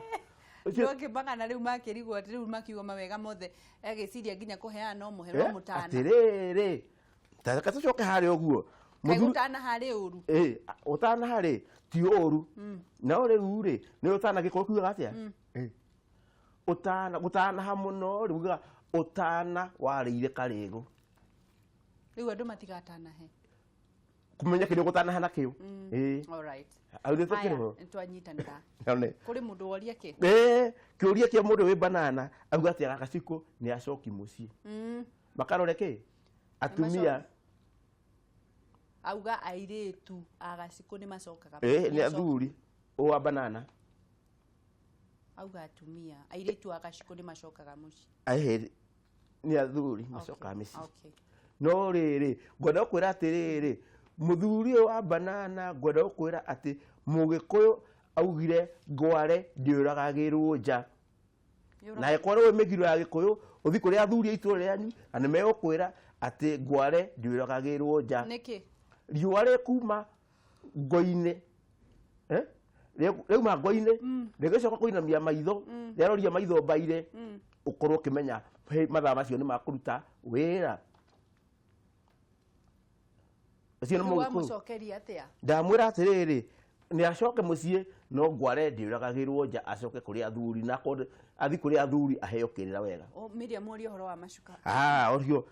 Ũcio- No ngĩmagana rĩu makĩrigwo atĩ rĩu makiuga mawega mothe agĩciria nginya kũheana no mũhe no mũtana. Atĩrĩrĩ, ta reke tũcoke harĩa ũguo. Kaĩ Mũthuri- gũtana harĩ ũru? Ĩ, ũtana rĩ ti ũru, no rĩu rĩ nĩ ũtana gĩkũyũ kiugaga atĩa? Ĩ. Ũtana gũtanaha mũno rĩ ugaga ũtana warĩire karĩgũ. Rĩu andũ matigatanahe. Kũmenya kĩrĩa ũgũtanaha nakĩo. Ĩ. All right. Hau nĩ Haya, tũkĩrĩ nĩtwanyitanĩra. ho. Kũrĩ mũndũ woria kĩ? Ĩ, kĩũria kĩa mũndũ wĩ banana auga atĩ agacikũ nĩ acoki mũciĩ makarore kĩ atumia. Auga airĩtu agacikũ nĩ macokaga. Ĩ, nĩ athuri wa banana. Auga atumia airĩtu agacikũ nĩ macokaga mũciĩ. Ĩ, nĩ athuri macokaga mĩciĩ. Okay. No rĩrĩ ngwenda gũkwĩra atĩrĩrĩ, mũthuri ũyũ wa banana, ngwenda gũkwĩra atĩ mũgĩkũyũ augire ngware ndĩũragagĩrwo nja. Na ĩkorwo wĩ mĩgiro ya gĩkũyũ ũthi kũrĩ athuri a itũũra rĩanyu na nĩ megũkwĩra atĩ ngware ndĩũragagĩrwo nja. Nĩkĩ? Riũa rĩkuma ngo-inĩ, eh? Rĩauma ngo-inĩ rĩgĩcoka kũinamia maitho, rĩaroria maitho mbaire, ũkorwo ũkĩmenya he, mathaa macio nĩ makũruta wĩra ũcio nĩ Rĩu mũgĩkũyũ. wamũcokeria atĩa? Ndamwĩra atĩrĩrĩ, nĩ acoke mũciĩ, no ngware ndĩũragagĩrwo nja, acoke kũrĩ athuri na akorwo athi kũrĩ athuri aheo kĩrĩra wega. O, Miriam oria ũhoro wa macuka. Ah, ũcio.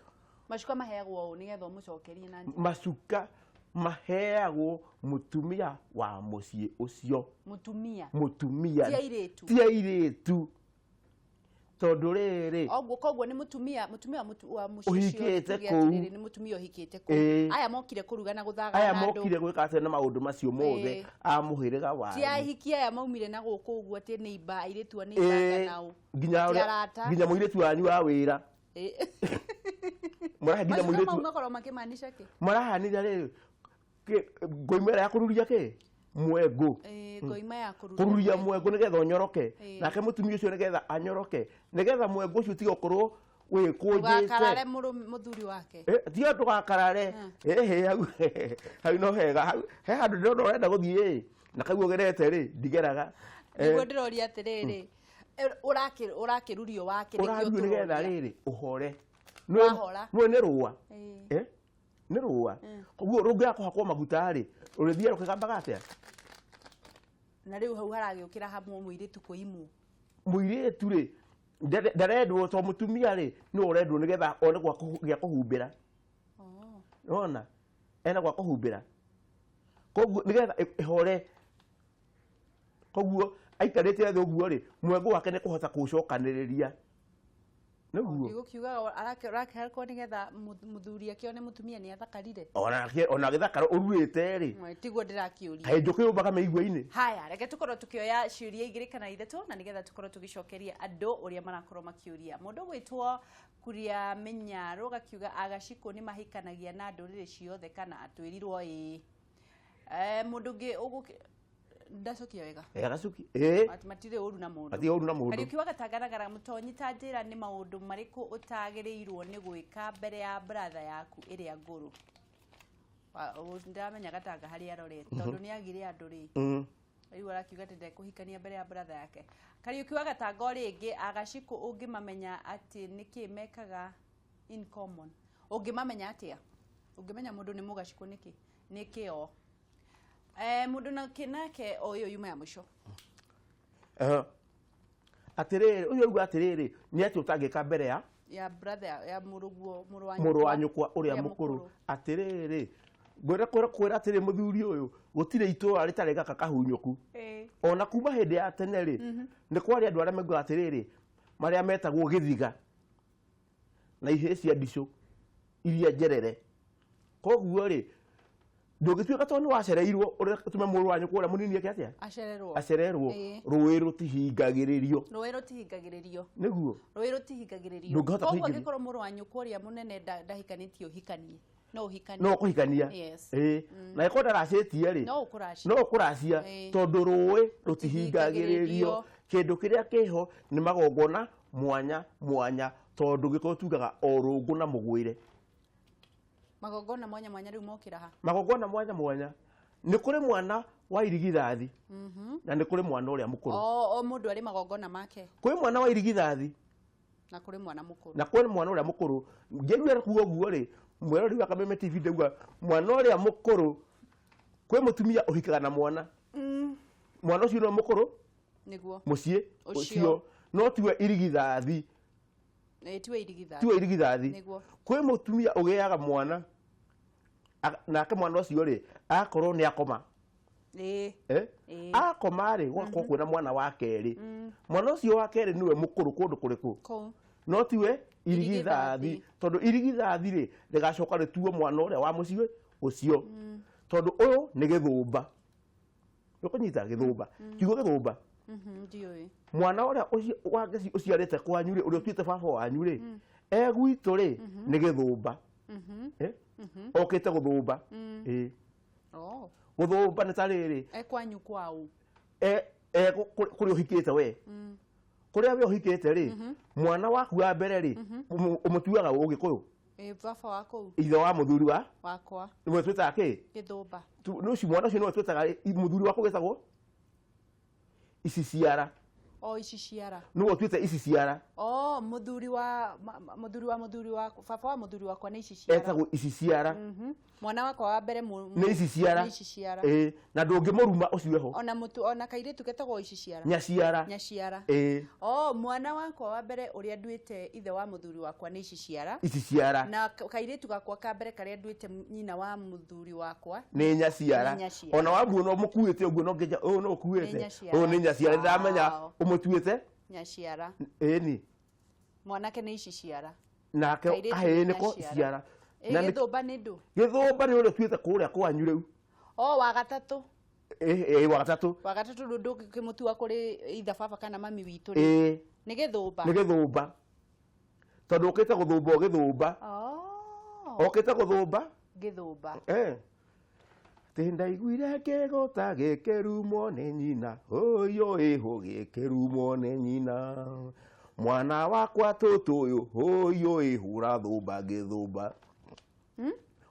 Macuka maheagwo ũ nĩgetha ũmũcokerie na njĩra? Macuka maheagwo mũtumia wa mũciĩ ũcio. Mũtumia. Mũtumia. Ti airĩtu. Ti airĩtu, tondũ rĩrĩ Oguo koguo nĩ mũtumia wa mũciĩ ũcio. Ũhikĩte Tuge kũu. atĩrĩrĩ, nĩ mũtumia ũhikĩte kũu. Ĩĩ. Aya mokire kũruga na gũthagana Aya andũ. mokire gwĩka atĩa na maũndũ macio mothe Ĩĩ. a mũhĩrĩga Ti wanyu. ahiki aya maumire na gũkũ ũguo atĩ nĩ imba airĩtu a nĩ Ĩĩ, imba nao. nginya Ti ũrĩa- arata. nginya mũirĩtu wanyu wa wĩra. Ĩĩ. Mũrahe nginya Macuka mau mũirĩtu. makorwo makĩmaanisha kĩ? Marahanithia rĩrĩ ngoima ĩrĩa ya kũruria kĩ mwengũ. Ĩĩ, ngoima ya kũruria. Kũruria mwengũ nĩgetha ũnyoroke. Ĩĩ. Nake mũtumia ũcio nĩgetha anyoroke, nĩgetha mwengũ ũcio ũtige gũkorwo wĩkũnjĩte. Ndũgakarare mũthuri wake. Eh, tiga ndũgakarare. Ĩhĩ, hau hau no hega, hau he handũ ndĩrona ũrenda gũthiĩ ĩ, na kau ũgerete rĩ ndigeraga. Nĩguo ndĩroria atĩrĩrĩ, ũrakĩrurio wake nĩkĩo Ũraruo nĩgetha tũroria. rĩrĩ ũhore. Wahora. Nĩũĩ nĩ rũa. Ĩĩ. Eh? Nĩ rũa, koguo rũngĩaga kũhakwo maguta rĩ rũrĩthiaga rũkĩgambaga atĩa? Na rĩu hau haragĩũkĩra hamwe mũirĩtu kũimwo. Mũirĩtu rĩ ndarendwo to mũtumia rĩ nĩwe ũrendwo nĩgetha one gwa gĩa kũhumbĩra. Nĩwona ena gwa kũhumbĩra, koguo nĩgetha ĩhore, koguo aikarĩte thĩ ũguo rĩ mwengũ wake nĩ kũhota kũũcokanĩrĩria nĩguo. Ndigũkiugaga arakĩhakwo nĩgetha mũthuri akĩone mũtumia nĩ athakarire. Ona gĩthakara ũruĩte rĩ. Tiguo ndĩrakĩũria. Kaĩ njũkĩ yũmbaga mĩigua-inĩ. Haya, reke tũkorwo tukĩoya ciũria igĩrĩ kana ithatũ na nĩgetha tũkorwo tũgĩcokeria andũ ũrĩa marakorwo makĩũria. Mũndũ ũgwĩtwo Kuria Mĩnyarũ gakiuga agacikũ nĩ mahikanagia na ndũrĩrĩ ciothe kana atwĩrirwo ĩĩ. Eh, mũndũ ũngĩ ndacokia wega. Eh, agacuki ĩĩ. Atĩ matirĩ ũru na mũndũ. Matirĩ ũru na mũndũ. Kariũki wa Gatangaragara mũtonyi, ta njĩra nĩ maũndũ marĩkũ ũtagĩrĩirwo nĩ gwĩka mbere ya brother yaku ĩrĩa ngũrũ? Ndĩramenya Gatanga harĩa arorete tondũ nĩ agire andũ rĩ. Rĩu arakiuga atĩ ndekũhikania mbere ya brother yake. Kariũki wa Gatanga o rĩngĩ, agacikũ ũngĩmamenya atĩ nĩkĩ mekaga in common? Ũngĩmamenya atĩa? Ũngĩmenya mũndũ nĩ mũgacikũ nĩkĩ? Nĩkĩ o? Eh, mũndũ nake nake o ĩyo yuma ya mũico. Atĩrĩrĩ, ũyũ auga atĩrĩrĩ, nĩ atĩ ũtangĩka mbere ya Ya brother ya mũrũguo mũrũ wa mũrũ wa nyũkwa ũrĩa mũkũrũ. Atĩrĩrĩ, ngwenda kwĩra atĩrĩ, mũthuri ũyũ, gũtirĩ itũra rĩtarĩ gaka kahunyũku. Ona kuma hĩndĩ ya tene rĩ nĩ kwarĩ andũ arĩa maugaga atĩrĩrĩ, marĩa metagwo gĩthiga na ihĩĩ cia ndicũ iria njerere. Koguo rĩ ndũngĩtuĩka tondũ nĩ wacereirwo ũrĩa ũtũme mũrũ wa nyũkwa ũrĩa mũnini eke atĩa? Acererwo. Acererwo. Ĩĩ. Rũĩ rũtihingagĩrĩrio. Rũĩ rũtihingagĩrĩrio. Nĩguo. Rũĩ rũtihingagĩrĩrio. Ndũngĩhota Koguo kũhingĩria. angĩkorwo mũrũ wa nyũkwa ũrĩa mũnene ndahikanĩtie, ũhikanie no ũhikanie. No ũkũhikania. Yes. Ĩĩ, na ĩkorwo ndaracĩtie rĩ No ũkũracia. No ũkũracia. Tondũ rũĩ rũtihingagĩrĩrio. Kĩndũ kĩrĩa kĩho nĩ magongona mwanya mwanya, tondũ gĩkorwo tugaga o rũngũ na mũgwĩre. Magongona mwanya mwanya rĩu mokĩra ha? Magongona mwanya mwanya Nĩ kũrĩ mwana wa irigithathi na nĩ kũrĩ mwana ũrĩa mũkũrũ. O mũndũ arĩ magongona make. Kwĩ mwana wa irigithathi na kũrĩ mwana mũkũrũ. Na kwĩ mwana ũrĩa mũkũrũ. Ngĩigua kuga ũguo rĩ, mwerori wa Kameme TV ndauga mwana ũrĩa mũkũrũ, kwĩ mũtumia ũhikaga na mwana. Mwana ũcio no mũkũrũ nĩguo mũciĩ ũcio. Ũcio no tiwe irigithathi. Tiwe irigithathi. Tiwe irigithathi. Nĩguo. Kwĩ mũtumia ũgĩaga mwana nake mwana ũcio rĩ akorwo nĩ akoma. Akoma rĩ, gũgakorwo kwĩna mwana wa kerĩ. Mwana ũcio wa kerĩ nĩwe mũkũrũ kũndũ kũrĩkũ? Kũu. No tiwe irigithathi, tondũ irigithathi rĩ rĩgacoka rĩtuo mwana ũrĩa wa mũciĩ ũcio, tondũ ũyũ nĩ gĩthũmba. Nĩũkũnyita gĩthũmba, kiugo gĩthũmba? Ndiũĩ. Mwana ũrĩa wake ũciarĩte kwanyu rĩ, ũrĩa ũtuĩte baba wanyu rĩ, e gwitũ rĩ nĩ gĩthũmba. Okĩte gũthũmba. Gũthũmba nĩ ta rĩrĩ. E kwanyu kwao. E kũrĩa ũhikĩte we. Kũrĩa we ũhikĩte rĩ, mwana waku wa mbere rĩ, ũmũtuaga Ũgĩkũyũ. Baba wa kũu. Ithe wa mũthuri wa wakwa. Nĩwe twĩtaga kĩ? Gĩthũmba. Nĩ ũcio mwana ũcio nĩwe twĩtaga mũthuri waku wĩtagwo ici ciara. O ici ciara. Nĩwe ũtuĩte ici ciara. O mũthuri wa mũthuri wa mũthuri wa baba wa mũthuri wakwa nĩ ici ciara. Etagwo ici ciara. Mwana wakwa wa mbere nĩ ici ciara. Nĩ ici ciara. Na ndũngĩmũruma ũcio eho. Ona mũtu ona kairĩtu getagwo ici ciara. Nyaciara. Nyaciara. O mwana wakwa wa mbere ũrĩa nduĩte ithe wa mũthuri wakwa nĩ ici ciara. Ici ciara. Na kairĩtu gakwa ka mbere karĩa nduĩte nyina wa mũthuri wakwa nĩ nyaciara. Nĩ nyaciara. Ona wamuona ũmũkuĩte ũguo no nginya ũyũ no ũkuĩte. Nĩ nyaciara. Ũyũ nĩ nyaciara. Ndamenya ũmũtuĩte. Nyaciara. Ĩni. Mwanake nĩ ici ciara. Nake Kairĩtu kahĩĩ nĩ nĩko nyaciara. ciara. Na nĩ Gĩthũmba nĩ ndũ? Gĩthũmba nĩ ũrĩa ũtuĩte kũrĩa kwanyu rĩu. O wa gatatũ. Wa gatatũ. Wa gatatũ rĩu ndũngĩkĩmũtua kũrĩ itha baba kana mami witũ rĩ. Nĩ gĩthũmba. Nĩ gĩthũmba. Tondũ ũkĩte gũthũmba ũgĩthũmba. Ũkĩte gũthũmba? Gĩthũmba. Atĩ ndaiguire kĩgũta gĩkĩrumwo nĩ nyina, ũyũ ĩhũ gĩkĩrumwo nĩ nyina. Mwana wakwa tũtũ ũyũ, ũyũ ĩhũ ũrathũmba gĩthũmba.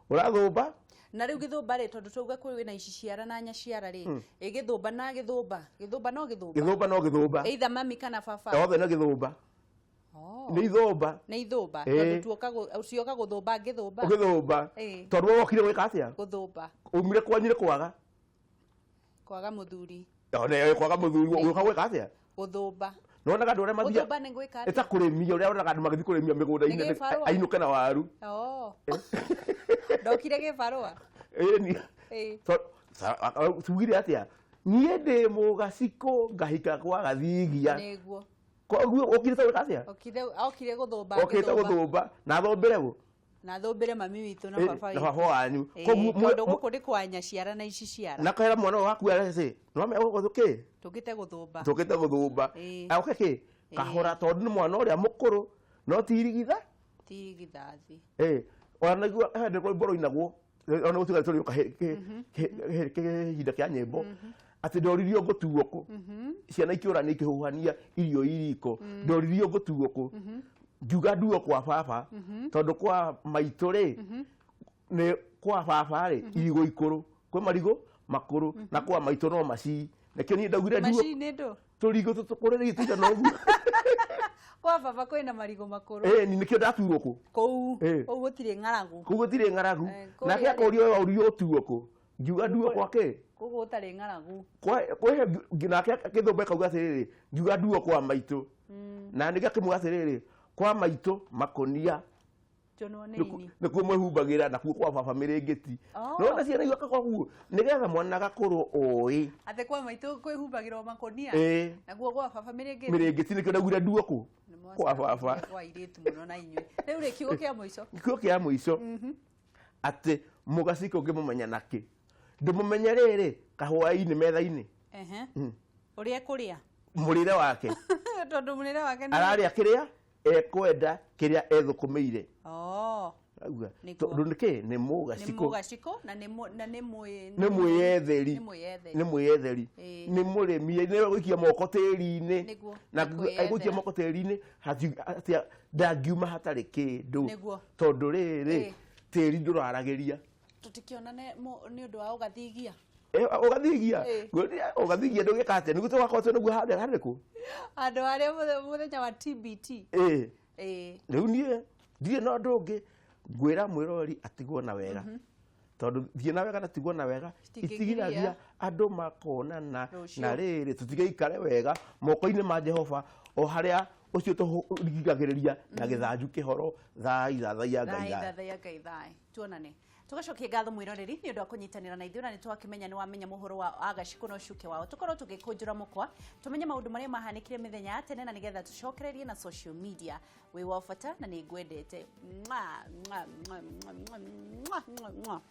Ũrathũmba? Na rĩu gĩthũmba rĩ, tondũ twauga kwĩ na ici ciara na nyaciara rĩ, ĩ gĩthũmba na gĩthũmba. Gĩthũmba no gĩthũmba. Gĩthũmba no gĩthũmba. Either mami kana baba. Othe no gĩthũmba. Nĩ ithũmba. Nĩ ithũmba. Tondũ tuoka ũcioka gũthũmba ngĩthũmba. Ũgĩthũmba. Tondũ we wokire gwĩka atĩa? Gũthũmba. Umire kwanyu nĩ kwaga? Kwaga mũthuri. One kwaga mũthuri, ũgĩũka gwĩka atĩa? Gũthũmba. Nĩwonaga andũ arĩa mathiaga Gũthũmba nĩ gwĩka atĩa? Ĩta kũrĩmia, ũrĩa wonaga andũ magĩthiĩ kũrĩmia mĩgũnda-inĩ, Nĩ gĩbarũa? ainũke na waru. Ndokire gĩbarũa? Ĩni. Tugire atĩa? Niĩ ndĩ mũgacikũ ngahika kwa gathigia. Nĩguo. Koguo ũkire ta gwĩka atĩa? Okire gũthũmba. Okĩte gũthũmba na athombere gũ? Na athombere mami witũ na baba Na baba wanyu. Koguo tondũ gũkũ nĩ kwa nyaciara na ici ciara. Na kwĩra mwana waku arece, nĩwamenya gũkũ kĩ? Tũkĩte gũthũmba. Tũkĩte gũthũmba. Oke kĩ? Kahora tondũ nĩ mwana ũrĩa mũkũrũ no ti irigitha? Ti irigithathi. Ona naigua he ndĩ rwĩmbo rũinagwo, ona gũtuĩka tũrĩũka kĩhinda kĩa nyĩmbo, atĩ ndoririo ngũtuo kũ. Ciana ikĩũra nĩ ikĩhuhania irio iriko. Ndoririo ngũtuo kũ. Ngiuga nduo kwa baba, tondũ kwa maitũ rĩ, nĩ kwa baba rĩ, irigũ ikũrũ. Kwĩ marigũ makũrũ, na kwa maitũ no macii. Nĩkĩo niĩ ndaugire nduo. Macii nĩ ndũ? Tũrigũ tũkũrĩrĩ tũigana ũguo. Kwa baba kwĩna marigũ makũrũ. Nĩkĩo ndaturwo kũ? Kũu. Kũu gũtirĩ ng'aragu. Kũu gũtirĩ ng'aragu. Nake akorio we waũrio ũtuo kũ? Ngiuga nduo kwa kĩ? Kũu gũtarĩ ng'aragu. Nake gĩthũmba kauga atĩrĩrĩ, ngiuga nduo kwa maitũ. Na nĩkĩo akĩmwĩra atĩrĩrĩ, kwa maitũ makũnia. Nĩkuo mwĩhumbagĩra na kuo kwa baba mĩrĩngĩti. Nĩwona ciana igĩũka koguo, nĩgetha mwana agakorwo oĩ. Atĩ kwa maitũ kwĩhumbagĩrwo makũnia? Naguo gwa baba mĩrĩngĩti? Mĩrĩngĩti nĩkĩo ndaugire nduo kũ? Kwa baba. Kwa airĩtu mũno na inyuĩ. Rĩu rĩ, kiugo kĩa mũico. Kiugo kĩa mũico. Atĩ mũgacikũ ũngĩmũmenya nakĩ? Ndũmũmenye rĩrĩ, kahũa-inĩ metha-inĩ. Ũrĩa ekũrĩa? Mũrĩre wake. Tondũ mũrĩre wake nĩ Ararĩa kĩrĩa ekwenda, kĩrĩa ethũkũmĩire. Auga, tondũ nĩkĩ? Nĩ mũgacikũ. Nĩ mũgacikũ na nĩ Nĩ mwĩyetheri. Nĩ mwĩyetheri. Nĩ mũrĩmi, nĩ gũikia moko tĩri-inĩ. Na gũikia moko tĩri-inĩ, ndangiuma hatarĩ kĩndũ. Tondũ rĩrĩ, tĩri ndũraragĩria. Tũtikĩonane nĩ ũndũ wa ũgathigia. Ũgathigia ũgathigia ndũgĩka atĩa nĩguo tũgakorwo twĩ naguo harĩa harĩkũ andũ arĩa mũthenya wa TBT. Rĩu niĩ ndirĩ na ũndũ ũngĩ ngwĩra mwĩrori atigwo na wega tondũ thiĩ na wega na tigwo na wega itigiragia andũ makonana na rĩrĩ tũtigaikare wega moko-inĩ ma Jehova o harĩa ũcio tũrigagĩrĩria na gĩthanju kĩhoro thai thathaiya Ngai thathaiya Ngai thai tuonane tugacokia ngatho mwiroreri ni undu wa kunyitanira na ithuĩ na nĩ twakĩmenya nĩ wamenya mũhoro wa Agacikũ na ũcuke wao tũkorwo tũgĩkũnjũra mũkwa tũmenye maũndũ marĩa mahanĩkire mĩthenya ya tene na nĩgetha tũcokererie na social media wĩ wa bata na nĩ ngwendete. Mwa, mwa, mwa, mwa, mwa, mwa, mwa.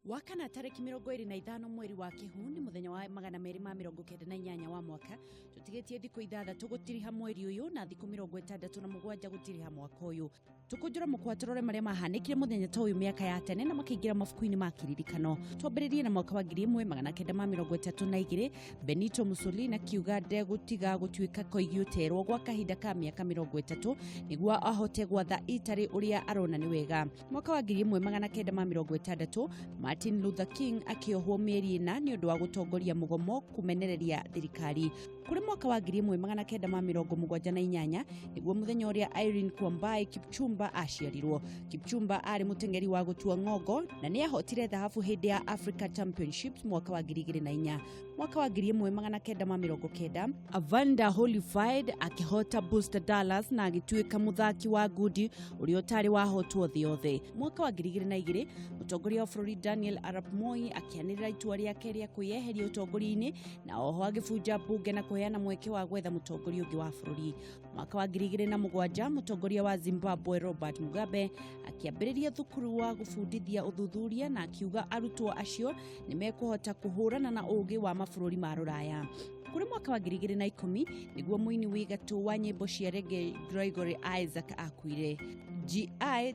Wakana tariki 25 mweri wa Kĩhu nĩ mũthenya wa 298 wa mwaka tũtigĩtie thikũ 6 gũtiriha mweri ũyũ na thikũ 67 gũtiriha mwaka ũyũ tũkũnjũra mũkwa tũrore marĩa mahanĩkire mũthenya ta ũyũ mĩaka ya tene na makĩingĩra mabuku-inĩ ma kĩririkano twambĩrĩrie na mwaka wa 1932 Benito Mussolini akiuga ndegũtiga gũtuĩka koigi ũterwo gwa kahinda ka mĩaka 30 nĩguo ahote gwatha Italy ũrĩa arona nĩ wega mwaka wa 1960 Martin Luther King akĩohwo mĩeri 4 nĩ ũndũ wa gũtongoria mũgomo kũmenereria thirikari kũrĩ mwaka wa 1978 nĩguo mũthenya ũrĩa Irene Kwambai Kipchumba aciarirwo. Kipchumba arĩ mũteng'eri wa gũtua ng'ongo na nĩ ahotire thahabu hĩndĩ ya Africa Championships mwaka wa 2004. Mwaka wa 1990 Evander Holyfield akĩhota Buster Dallas na agĩtuĩka mũthaki wa ngundi ũrĩa ũtarĩ wahotwo thĩ yothe. Mwaka wa 2002 mũtongoria wa bũrũri Daniel Arap Moi akĩanĩrĩra itua rĩake rĩa kwĩyeheria ũtongoria-inĩ na oho agĩbunja mbunge na kũheana mweke wa gwetha mũtongoria ũngĩ wa bũrũri. Mwaka wa 2007 mũtongoria wa Zimbabwe Robert Mugabe akĩambĩrĩria thukuru wa gũbundithia ũthuthuria na akiuga arutwo acio nĩ mekũhota kũhũrana na ũũgĩ wa mabũrũri ma rũraya. Kũrĩ mwaka wa 2010 nĩguo mũini wĩ gatũ wa nyĩmbo cia reggae Gregory Isaac akuire. GI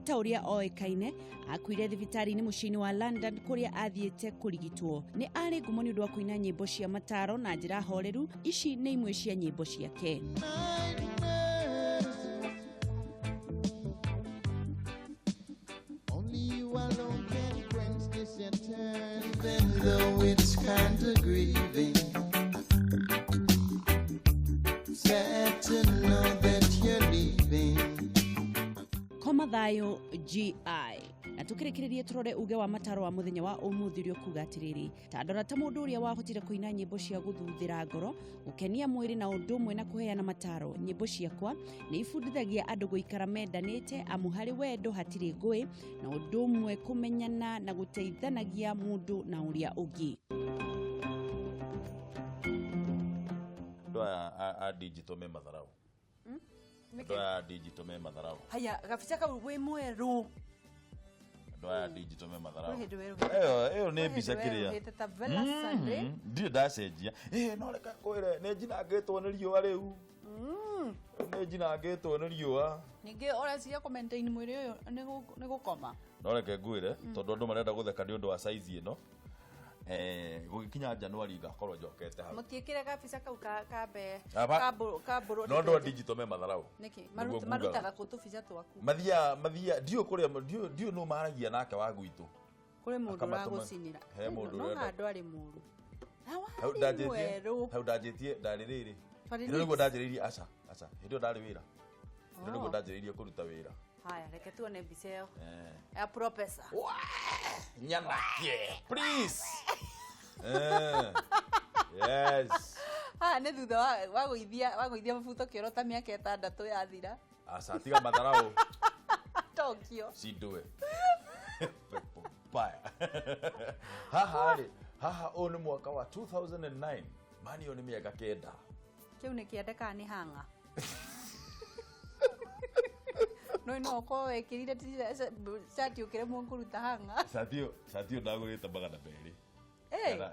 ta ũrĩa oĩkaine akuire thibitarĩ-inĩ mũciĩ-inĩ wa London kũrĩa athiĩte kũrigitwo. Nĩ arĩ ngumo nĩ ũndũ wa kũina nyĩmbo cia mataro na njĩra horeru. Ici nĩ imwe cia nyĩmbo ciake. Only you alone can quench this and turn, even though it's kinda grieving. Sad to know that you're leaving. Koma thayo GI. Na tukĩrĩkĩrĩrie tũrore uge wa mataro wa mũthenya wa ũmũthĩ ũrĩa ũkuga atĩrĩrĩ ta ndora ta mũndũ ũrĩa wahotire kũina nyĩmbo cia gũthuthĩra ngoro gũkenia mwĩrĩ na ũndũ ũmwe na kũheana mataro. Nyĩmbo ciakwa nĩ ibundithagia andũ gũikara mendanĩte amu harĩ wendo hatirĩ ngũĩ na ũndũ ũmwe kũmenyana na gũteithanagia mũndũ na ũrĩa ũngĩ. Andũ aya a digital me matharau. Andũ aya a digital me matharau. Haya gabica kau wĩ mwerũ. Andũ aya digital me matharau. Ĩyo nĩ mbica kĩrĩa. Ndirĩ ndacenjia. No reke ngwĩre nĩ njinangĩtwo nĩ riũa rĩu. Nĩ njinangĩtwo nĩ riũa. Ningĩ ũreciria kũ maintain mwĩrĩ ũyũ nĩ gũkoma. No reke ngwĩre tondũ andũ marenda gũtheka nĩ ũndũ wa size ĩno. Gũgĩkinya January ngakorwo njokete hau. Mũtiĩkĩre gabica kau ka mbe ka mbũrũ. No andũ a digital me matharau. Nĩkĩ? Marutaga kũ tũbica twaku? Mathiaga ndiũĩ kũrĩa ndiũĩ nũ maragia nake wa gwitũ. Kũrĩ mũndũ ũragũcinĩra. He mũndũ No ũrenda. handũ arĩ mũru. Hau ndanjĩtie hau ndanjĩtie ndarĩ rĩrĩ. Hĩndĩ ĩyo nĩguo ndanjĩrĩirie aca aca hĩndĩ ĩyo ndarĩ wĩra. Hĩndĩ ĩyo nĩguo ndanjĩrĩirie kũruta wĩra. Haya reke tuone mbica ĩyo. Ya professor. Nyanake please. Yes. Ha nĩ thutha wa gũithia mabuto kĩoro ta mĩaka 6 yathira. Aca tiga matharau. Tokyo. Sindue. Baya. Haha rĩ, haha ũyũ nĩ mwaka wa 2009. Mani ũyũ nĩ mĩaka 9. Kĩu nĩ kĩende kana nĩ hanga? No no ũkorwo wĩkĩrire cati ũkĩremwo kũruta hanga. Cati ĩyo ndagũrĩte 200. Kana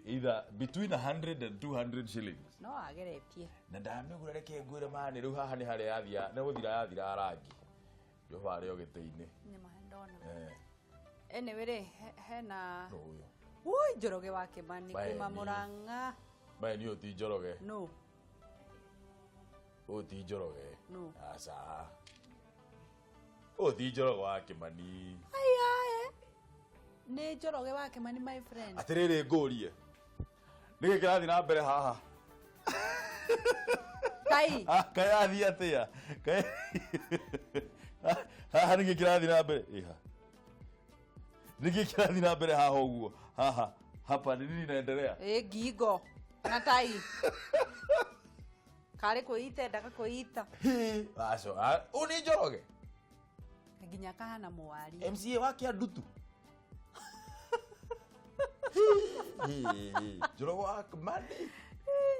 either between 100 and 200 shillings. No ageretie. Na ndamĩgũra reke ngwĩre mani rĩu haha nĩ harĩa yathia nĩ gũthira yathira rangi. Rĩu harĩa o gĩtĩ-inĩ. Nĩ ma ndona. Anyway rĩ hena ũyũ. Ui Njoroge wa Kĩmani kuma Murang'a. Mae ni ũyũ ti Njoroge. No. Ũyũ ti Njoroge. No. Aca. Ũyũ ti Njoroge wa Kĩmani. Ayae. Nĩ Njoroge wa Kĩmani, my friend. Atĩrĩrĩ, ngũrie, nĩkĩ kĩrathiĩ na mbere haha? Kai. Ah, kaĩ athiĩ atĩa? Kaĩ haha nĩkĩ kĩrathiĩ na mbere? Ĩha, nĩkĩ kĩrathiĩ na mbere haha ũguo? Haha hapa ni nini inaendelea? Ĩ ngingo na tai. Karĩ kwĩita endaga kwĩita. Hĩ, aco ũyũ nĩ Njoroge. Nginya kahana mwari. MCA wa Kĩandutu. Hĩ, hĩ, Njoroge wa Kĩmani.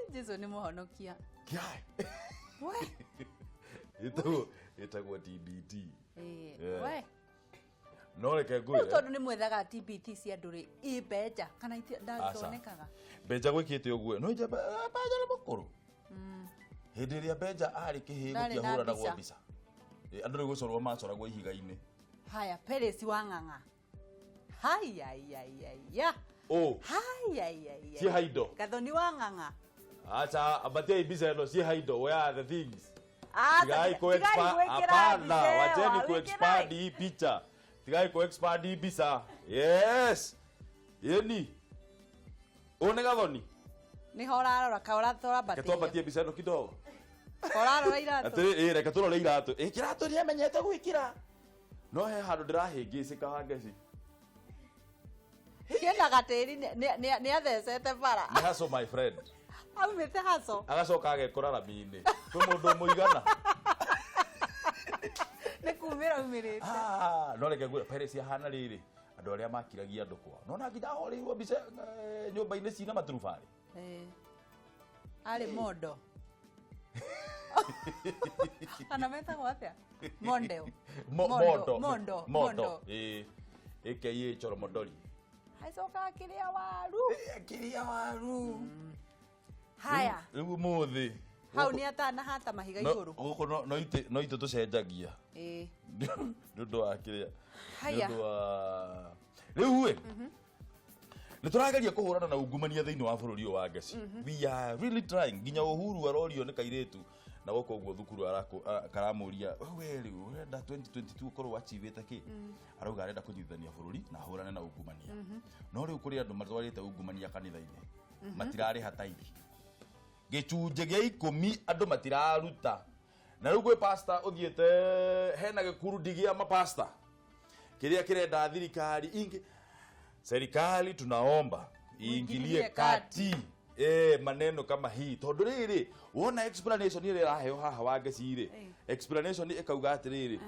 Jesu nĩ mũhonokia. Kĩaĩ. We. Ĩtagwo TBT. Ĩ, Yeah. we. No reke Rĩu ngwĩre. tondũ nĩ mwethaga TBT cia andũ rĩ, ĩ mbenja kana ndathonekaga. Mbenja gwĩkĩte ũguo no nja Mbenja nĩ mũkũrũ. Hĩndĩ ĩrĩa Mbenja arĩ kĩhĩ Ndarĩ na gũtiahũranagwo mbica. mbica. Andũ nĩ gũcorwo macoragwo ihiga-inĩ. Haya, Peresi wa Ng'ang'a. Haya. Ũ. Haya. Ciĩ haindo. Gathoni wa Ng'ang'a. Acha ambatiai mbica ĩno, ciĩ haindo. Where are the things? Ah, Tigai ku tigai expand, gwĩkĩra hapana, mbica ĩyo, wacheni ku wĩkĩrai. expand hii picha. Tigai ku expand hii mbica. Yes. Yeni. Ũyũ nĩ Gathoni. Nĩho ũrarora ka Reke ũratwambatia. twambatie mbica ĩno kidogo. Ũrarora iratũ. Atĩrĩ, ĩ, reke tũrore iratũ. Ĩ, kĩratũ nĩ amenyete gwĩkĩra. No he handũ ndĩrahĩngĩcĩka Wangeci. Kĩna gatĩri nĩ athecete bara. Nĩ haco, my friend. Aumĩte haco. Agacoka agekora rami-inĩ. Kwĩ mũndũ mũigana. Nĩ kumĩra aumĩrĩte. Ah, no reke ngwĩre, Pirates ahana rĩrĩ, andũ arĩa makiragia andũ kwao. No na nginya ahũrĩirwo mbica nyũmba-inĩ cina maturubarĩ. Eh. Arĩ mondo. Kana metagwo atĩa? Mondeo. Mondo. Mondo. Mondo. Mondo. Ĩ, aka Choromodori. Acoka akĩrĩa waru. Akĩrĩa waru. Haya. Rĩu ũmũthĩ Hau nĩ atanahata mahiga igũrũ. Gũkũ no itũ tũcenjagia. Ĩ. Nĩ ũndũ wa kĩrĩa, nĩ Haya. ũndũ wa rĩu ĩ, nĩ tũrageria kũhũrana na ungumania thĩinĩ wa bũrũri ũyũ wa Ngeci. We are really trying. Nginya Uhuru arorio nĩ kairĩtu na gũkũ ũguo thukuru, karamũria, "We rĩu ũrenda 2022 ũkorwo achievĩte kĩ?" Arauga arenda kũnyitithania bũrũri na ahũrane na ungumania. No rĩu kũrĩ andũ matwarĩte ungumania kanitha-inĩ, matirarĩha taithi, gĩcunjĩ gĩa 10 andũ matiraruta. Na rĩu gwĩ pastor ũthiĩte, hena gĩkurundi gĩa mapasta kĩrĩa kĩrenda thirikari ingĩ, serikali tunaomba iingilie Muingilie kati maneno kama hii, tondũ rĩrĩ wona explanation ĩrĩa ĩraheo haha Wangeci rĩ, explanation ĩkauga atĩrĩrĩ,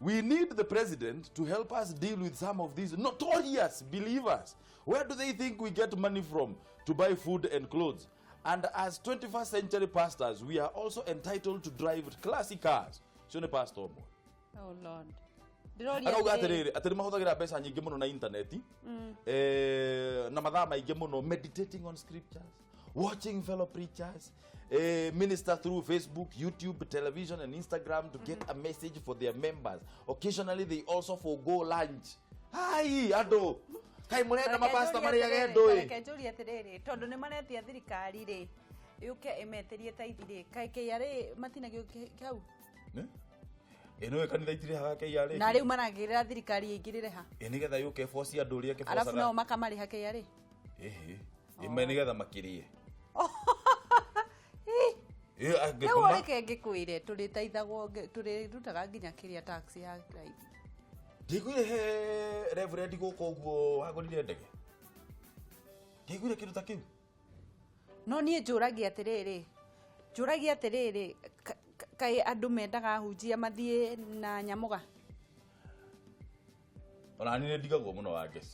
"We need the president to help us deal with some of these notorious believers. Where do they think we get money from to buy food and clothes? And as 21st century pastors, we are also entitled to drive classy cars." Cio nĩ pastor ũmwe. Oh Lord. Ndĩroria Akauga atĩrĩrĩ. atĩrĩrĩ, atĩ nĩ mahũthagĩra mbeca nyingĩ mũno na intaneti, na mathaa maingĩ mũno meditating on scriptures, watching fellow preachers minister through Facebook, YouTube, television and Instagram to get a message for their members. Occasionally they also forgo lunch. Hai andũ, kai mũrenda mapasta marĩage ndũĩ? Reke njũrie atĩrĩrĩ, tondũ nĩ maretia thirikari rĩ yũke ĩmetĩrie taithi rĩ, kaĩ KRA matinagio hau? Ĩ, nĩũĩ kanitha itirĩhaga KRA. Na rĩu maragĩrĩra thirikari ĩingĩrĩre ha? Ĩ, nĩgetha yũke ĩbocie andũ ũrĩa Arabu ĩkĩbocaga. nao makamarĩha KRA. Ĩhĩ, ĩme nĩgetha makĩrĩe. Ĩ, Rĩu angĩkoma- reke ngĩkwĩre, tũrĩteithagwo, tũrĩrutaga nginya kĩrĩa tax ya raithi. Ndiguire he reverend gũkũ ũguo wagũrire ndege, ndiguire kĩndũ ta kĩu. No niĩ njũragia atĩrĩrĩ, kaĩ andũ mendaga hunjia mathiĩ na nyamũga? Ona niĩ nĩ ndigagwo mũno, Wangeci.